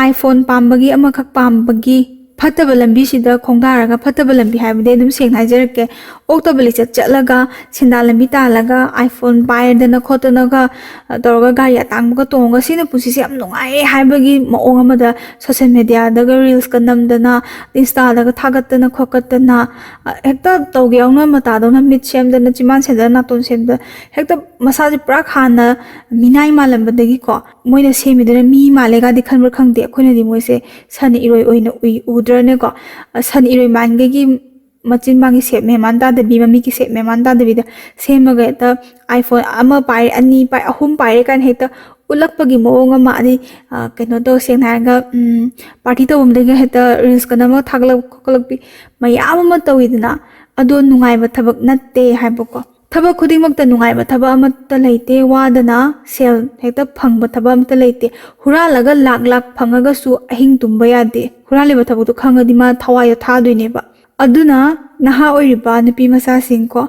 iPhone ꯄꯥꯝꯕꯒꯤ, ꯑꯃꯈꯛ ꯄꯥꯝꯕꯒꯤ, ꯐꯠꯇꯕ ꯂꯝꯕꯤꯁꯤꯗ ꯈꯣꯡꯗꯥꯔꯒ, ꯐꯠꯇꯕ ꯂꯝꯕꯤ ꯍꯥꯏꯕꯗꯤ ꯑꯗꯨꯝ ꯁꯦꯡꯅ ꯍꯥꯏꯖꯔꯛꯀꯦ, ꯑꯣꯛꯇꯕ ꯂꯤꯆꯠ ꯆꯠꯂꯒ, ꯁꯦꯟꯗꯥꯟ ꯂꯝꯕꯤ ꯇꯥꯜꯂꯒ, iPhone ꯄꯥꯏꯔꯗꯅ ꯈꯣꯠꯇꯅꯒ, ꯑ, ꯇꯧꯔꯒ, ꯒꯥꯔꯤ ꯑꯇꯥꯡꯕꯒ ꯇꯣꯡꯉꯒ, ꯁꯤꯅ ꯄꯨꯟꯁꯤꯁꯦ ꯌꯥꯝ ꯅꯨꯡꯉꯥꯏꯌꯦ ꯍꯥꯏꯕꯒꯤ ꯃꯑꯣꯡ ꯑꯃꯗ ꯁꯣꯁꯦꯜ ꯃꯦꯗꯤꯌꯥꯗꯒ ꯔꯤꯜꯁꯀ ꯅꯝꯗꯅ, ꯏꯟꯁꯇꯥꯗꯒ ꯊꯥꯒꯠꯇꯅ ꯈꯣꯠꯀꯠꯇꯅ, ꯑ, ꯍꯦꯛꯇ ꯇꯧꯒꯦ ꯌꯥꯎꯅ ꯃꯇꯥꯗꯧꯅ ꯃꯤꯠ ꯁꯦꯝꯗꯅ, ꯆꯤꯝꯕꯥꯟ ꯁꯦꯝꯗꯅ, ꯅꯥꯇꯣꯟ ꯁꯦꯝꯗꯅ, ꯍꯦꯛꯇ ꯃꯁꯥꯁꯦ ꯄꯨꯔꯥ ꯍꯥꯟꯅ ꯃꯤꯅꯥꯏ ꯃꯥꯜꯂꯝꯕꯗꯒꯤꯀꯣ, ꯃꯣꯏꯅ ꯁꯦꯝꯃꯤꯗꯨꯅ ꯃꯤ ꯃꯥꯜꯂꯦꯒꯗꯤ ꯈꯟꯕ꯭ꯔꯥ ꯈꯪꯗꯦ, ꯑꯩꯈꯣꯏꯅꯗꯤ ꯃꯣꯏꯁꯦ ꯁꯟ ꯏꯔꯣꯏ ꯑꯣꯏꯅ ꯎꯏ, ꯎꯗ꯭ꯔꯅꯦꯀꯣ? ꯑ, ꯁꯟ ꯏꯔꯣꯏ ꯃꯥꯟꯒꯩꯒꯤ ꯃꯆꯤꯟ ꯃꯥꯒꯤ ꯁꯦꯞ ꯃꯦꯟ ꯃꯥꯟ ꯇꯥꯗꯕꯤ, ꯃꯃꯤꯠꯀꯤ ꯁꯦꯞ ꯃꯦꯟ ꯃꯥꯟ ꯇꯥꯗꯕꯤꯗ ꯁꯦꯝꯃꯒ ꯍꯦꯛꯇ iPhone ꯑꯃ ꯄꯥꯏꯔꯦ, ꯑꯅꯤ ꯄꯥꯏ, ꯑꯍꯨꯝ ꯄꯥꯏꯔꯦ ꯀꯥꯏꯅ ꯍꯦꯛꯇ ꯎꯠꯂꯛꯄꯒꯤ ꯃꯑꯣꯡ ꯑꯃ, ꯑꯗꯩ, ꯑ, ꯀꯩꯅꯣ ꯇꯧ, ꯁꯦꯡꯅ ꯍꯥꯏꯔꯒ, ꯎꯝ, ꯄꯥꯔꯇꯤ ꯇꯧꯐꯝꯗꯒꯤ ꯍꯦꯛꯇ ꯔꯤꯜꯁꯀ ꯅꯝꯃꯒ ꯊꯥꯒꯠꯂꯛ ꯈꯣꯠꯀꯠꯂꯛꯄꯤ ꯃꯌꯥꯝ ꯑꯃ ꯇꯧꯋꯤꯗꯅ꯫ ꯑꯗꯣ ꯅꯨꯡꯉꯥꯏꯕ ꯊꯕꯛ ꯅꯠꯇꯦ ꯍꯥꯏꯕꯀꯣ꯫ ꯊꯕꯛ ꯈꯨꯗꯤꯡꯃꯛꯇ ꯅꯨꯡꯉꯥꯏꯕ ꯊꯕꯛ ꯑꯃꯠꯇ ꯂꯩꯇꯦ, ꯋꯥꯗꯅ ꯁꯦꯜ ꯍꯦꯛꯇ ꯐꯪꯕ ꯊꯕꯛ ꯑꯃꯠꯇ ꯂꯩꯇꯦ꯫ ꯍꯨꯔꯥꯜꯂꯒ ꯂꯥꯛ ꯂꯥꯛ ꯐꯪꯉꯒꯁꯨ ꯑꯍꯤꯡ ꯇꯨꯝꯕ ꯌꯥꯗꯦ꯫ ꯍꯨꯔꯥꯜꯂꯤꯕ ꯊꯕꯛꯇꯣ ꯈꯪꯉꯗꯤ ꯃꯥ ꯊꯋꯥꯏꯗꯣ ꯊꯥꯗꯣꯏꯅꯦꯕ꯫ ꯑꯗꯨꯅ ꯅꯍꯥ ꯑꯣꯏꯔꯤꯕ ꯅꯨꯄꯤ ꯃꯆꯥꯁꯤꯡꯀꯣ,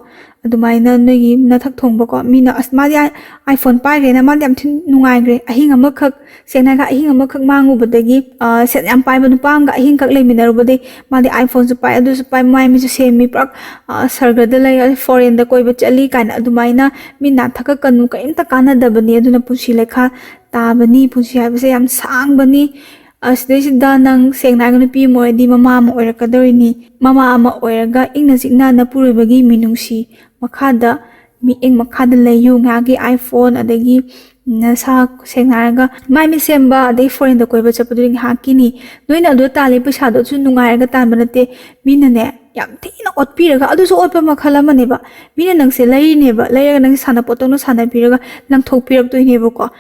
ꯑꯗꯨꯃꯥꯏꯅ ꯅꯣꯏꯒꯤ ꯅꯊꯛ ꯊꯣꯡꯕꯀꯣ, ꯃꯤꯅ, "ꯑꯁ, ꯃꯥꯗꯤ ꯑꯥꯏ-, iPhone ꯄꯥꯏꯈ꯭ꯔꯦꯅ, ꯃꯥꯗꯤ ꯌꯥꯝ ꯊꯤꯅ ꯅꯨꯡꯉꯥꯏꯈ꯭ꯔꯦ, ꯑꯍꯤꯡ ꯑꯃꯈꯛ, ꯁꯦꯡꯅ ꯍꯥꯏꯔꯒ ꯑꯍꯤꯡ ꯑꯃꯈꯛ ꯃꯥꯡꯉꯨꯕꯗꯒꯤ, ꯑ, ꯁꯦꯜ ꯌꯥꯝ ꯄꯥꯏꯕ ꯅꯨꯄꯥ ꯑꯃꯒ ꯑꯍꯤꯡꯈꯛ ꯂꯩꯃꯤꯟꯅꯔꯨꯕꯗꯒꯤ ꯃꯥꯗꯤ iPhone ꯁꯨ ꯄꯥꯏ, ꯑꯗꯨꯁꯨ ꯄꯥꯏ, ꯃꯥꯏ ꯃꯤꯠꯁꯨ ꯁꯦꯝꯃꯤ, ꯄꯨꯔꯥ, ꯑ, ꯁꯔꯒꯗ ꯂꯩ, ꯐꯣꯔꯦꯟꯗ ꯀꯣꯏꯕ ꯆꯠꯂꯤ" ꯀꯥꯏꯅ ꯑꯗꯨꯃꯥꯏꯅ ꯃꯤꯠ ꯅꯥ ꯊꯛꯀꯠꯀꯅꯨ, ꯀꯔꯤꯝꯇ ꯀꯥꯟꯅꯗꯕꯅꯤ꯫ ꯑꯗꯨꯅ ꯄꯨꯟꯁꯤ ꯂꯩꯈꯥ ꯇꯥꯕꯅꯤ꯫ ꯄꯨꯟꯁꯤ ꯍꯥꯏꯕꯁꯦ ꯌꯥꯝ ꯁꯥꯡꯕꯅꯤ꯫ ꯑꯁꯤꯗꯩꯁꯤꯗ ꯅꯪ ꯁꯦꯡꯅ ꯍꯥꯏꯔꯒ ꯅꯨꯄꯤ ꯑꯃ ꯑꯣꯏꯔꯗꯤ ꯃꯃꯥ ꯑꯃ ꯑꯣꯏꯔꯛꯀꯗꯧꯔꯤꯅꯤ꯫ ꯃꯃꯥ ꯑꯃ ꯑꯣꯏꯔꯒ ꯏꯪꯅ ꯆꯤꯛꯅ ꯅꯄꯨꯔꯣꯏꯕꯒꯤ ꯃꯤꯅꯨꯡꯁꯤ ꯃꯈꯥꯗ, ꯃꯤꯠꯌꯦꯡ ꯃꯈꯥꯗ ꯂꯩꯌꯨ꯫ ꯉꯥꯏꯍꯥꯛꯀꯤ iPhone, ꯑꯗꯒꯤ ꯅꯁꯥ ꯁꯦꯡꯅ ꯍꯥꯏꯔꯒ ꯃꯥꯏ ꯃꯤꯠ ꯁꯦꯝꯕ ꯑꯗꯩ ꯐꯣꯔꯦꯟꯗ ꯀꯣꯏꯕ ꯆꯠꯄꯗꯨꯗꯤ ꯉꯥꯏꯍꯥꯛꯀꯤꯅꯤ꯫ ꯅꯣꯏꯅ ꯑꯗꯨꯗ ꯇꯥꯜꯂꯤ ꯄꯩꯁꯥꯗꯣ ꯑꯗꯨꯁꯨ ꯅꯨꯡꯉꯥꯏꯔꯒ ꯇꯥꯟꯕ ꯅꯠꯇꯦ꯫ ꯃꯤꯅꯅꯦ ꯌꯥꯝ ꯊꯤꯅ ꯑꯣꯠꯄꯤꯔꯒ, ꯑꯗꯨꯁꯨ ꯑꯣꯠꯄ ꯃꯈꯜ ꯑꯃꯅꯦꯕ꯫ ꯃꯤꯅ ꯅꯪꯁꯦ ꯂꯩꯔꯤꯅꯦꯕ, ꯂꯩꯔꯒ ꯅꯪꯁꯦ ꯁꯥꯟꯅꯄꯣꯠꯇꯧꯅ ꯁꯥꯟꯅꯕꯤꯔꯒ ꯂꯪꯊꯣꯛꯄꯤꯔꯛꯇꯣꯏꯅꯦꯕꯀꯣ꯫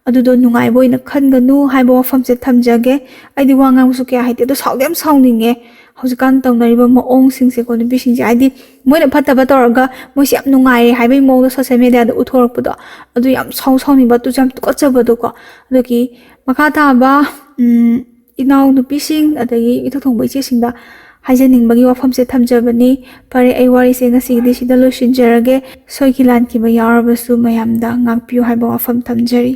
ꯑꯗꯨꯗꯣ ꯅꯨꯡꯉꯥꯏꯕ ꯑꯣꯏꯅ ꯈꯟꯒꯅꯨ ꯍꯥꯏꯕ ꯋꯥꯐꯝꯁꯦ ꯊꯝꯖꯒꯦ꯫ ꯑꯩꯗꯤ ꯋꯥ ꯉꯥꯡꯕꯁꯨ ꯀꯌꯥ ꯍꯩꯇꯦ, ꯑꯗꯣ ꯁꯥꯎꯗꯤ ꯌꯥꯝ ꯁꯥꯎꯅꯤꯡꯉꯦ꯫ ꯍꯧꯖꯤꯛꯀꯥꯟ ꯇꯧꯅꯔꯤꯕ ꯃꯑꯣꯡꯁꯤꯡꯁꯦꯀꯣ, ꯅꯨꯄꯤꯁꯤꯡꯁꯦ, ꯍꯥꯏꯗꯤ ꯃꯣꯏꯅ ꯐꯠꯇꯕ ꯇꯧꯔꯒ ꯃꯣꯏꯁꯦ ꯌꯥꯝ ꯅꯨꯡꯉꯥꯏꯔꯦ ꯍꯥꯏꯕꯒꯤ ꯃꯑꯣꯡꯗ ꯁꯣꯁꯦꯜ ꯃꯦꯗꯤꯌꯥꯗ ꯎꯠꯊꯣꯔꯛꯄꯗꯣ, ꯑꯗꯨ ꯌꯥꯝ ꯁꯥꯎ ꯁꯥꯎꯅꯤꯡꯕ, ꯑꯗꯨꯁꯨ ꯌꯥꯝ ꯇꯨꯀꯠꯆꯕꯗꯣꯀꯣ꯫ ꯑꯗꯨꯒꯤ ꯃꯈꯥ ꯇꯥꯕ, ꯎꯝ, ꯏꯅꯥꯎꯅꯨꯄꯤꯁꯤꯡ ꯑꯗꯒꯤ ꯏꯊꯛ ꯊꯣꯡꯕ ꯏꯆꯦꯁꯤꯡꯗ ꯍꯥꯏꯖꯅꯤꯡꯕꯒꯤ ꯋꯥꯐꯝꯁꯦ ꯊꯝꯖꯕꯅꯤ꯫ ꯐꯔꯦ, ꯑꯩ ꯋꯥꯔꯤꯁꯦ ꯉꯁꯤꯒꯤꯗꯤ ꯁꯤꯗ ꯂꯣꯏꯁꯤꯟꯖꯔꯒꯦ꯫ ꯁꯣꯏꯈꯤ ꯂꯥꯟꯈꯤꯕ ꯌꯥꯎꯔꯕꯁꯨ ꯃꯌꯥꯝꯗ ꯉꯥꯛꯄꯤꯌꯨ ꯍꯥꯏꯕ ꯋꯥꯐꯝ ꯊꯝꯖꯔꯤ꯫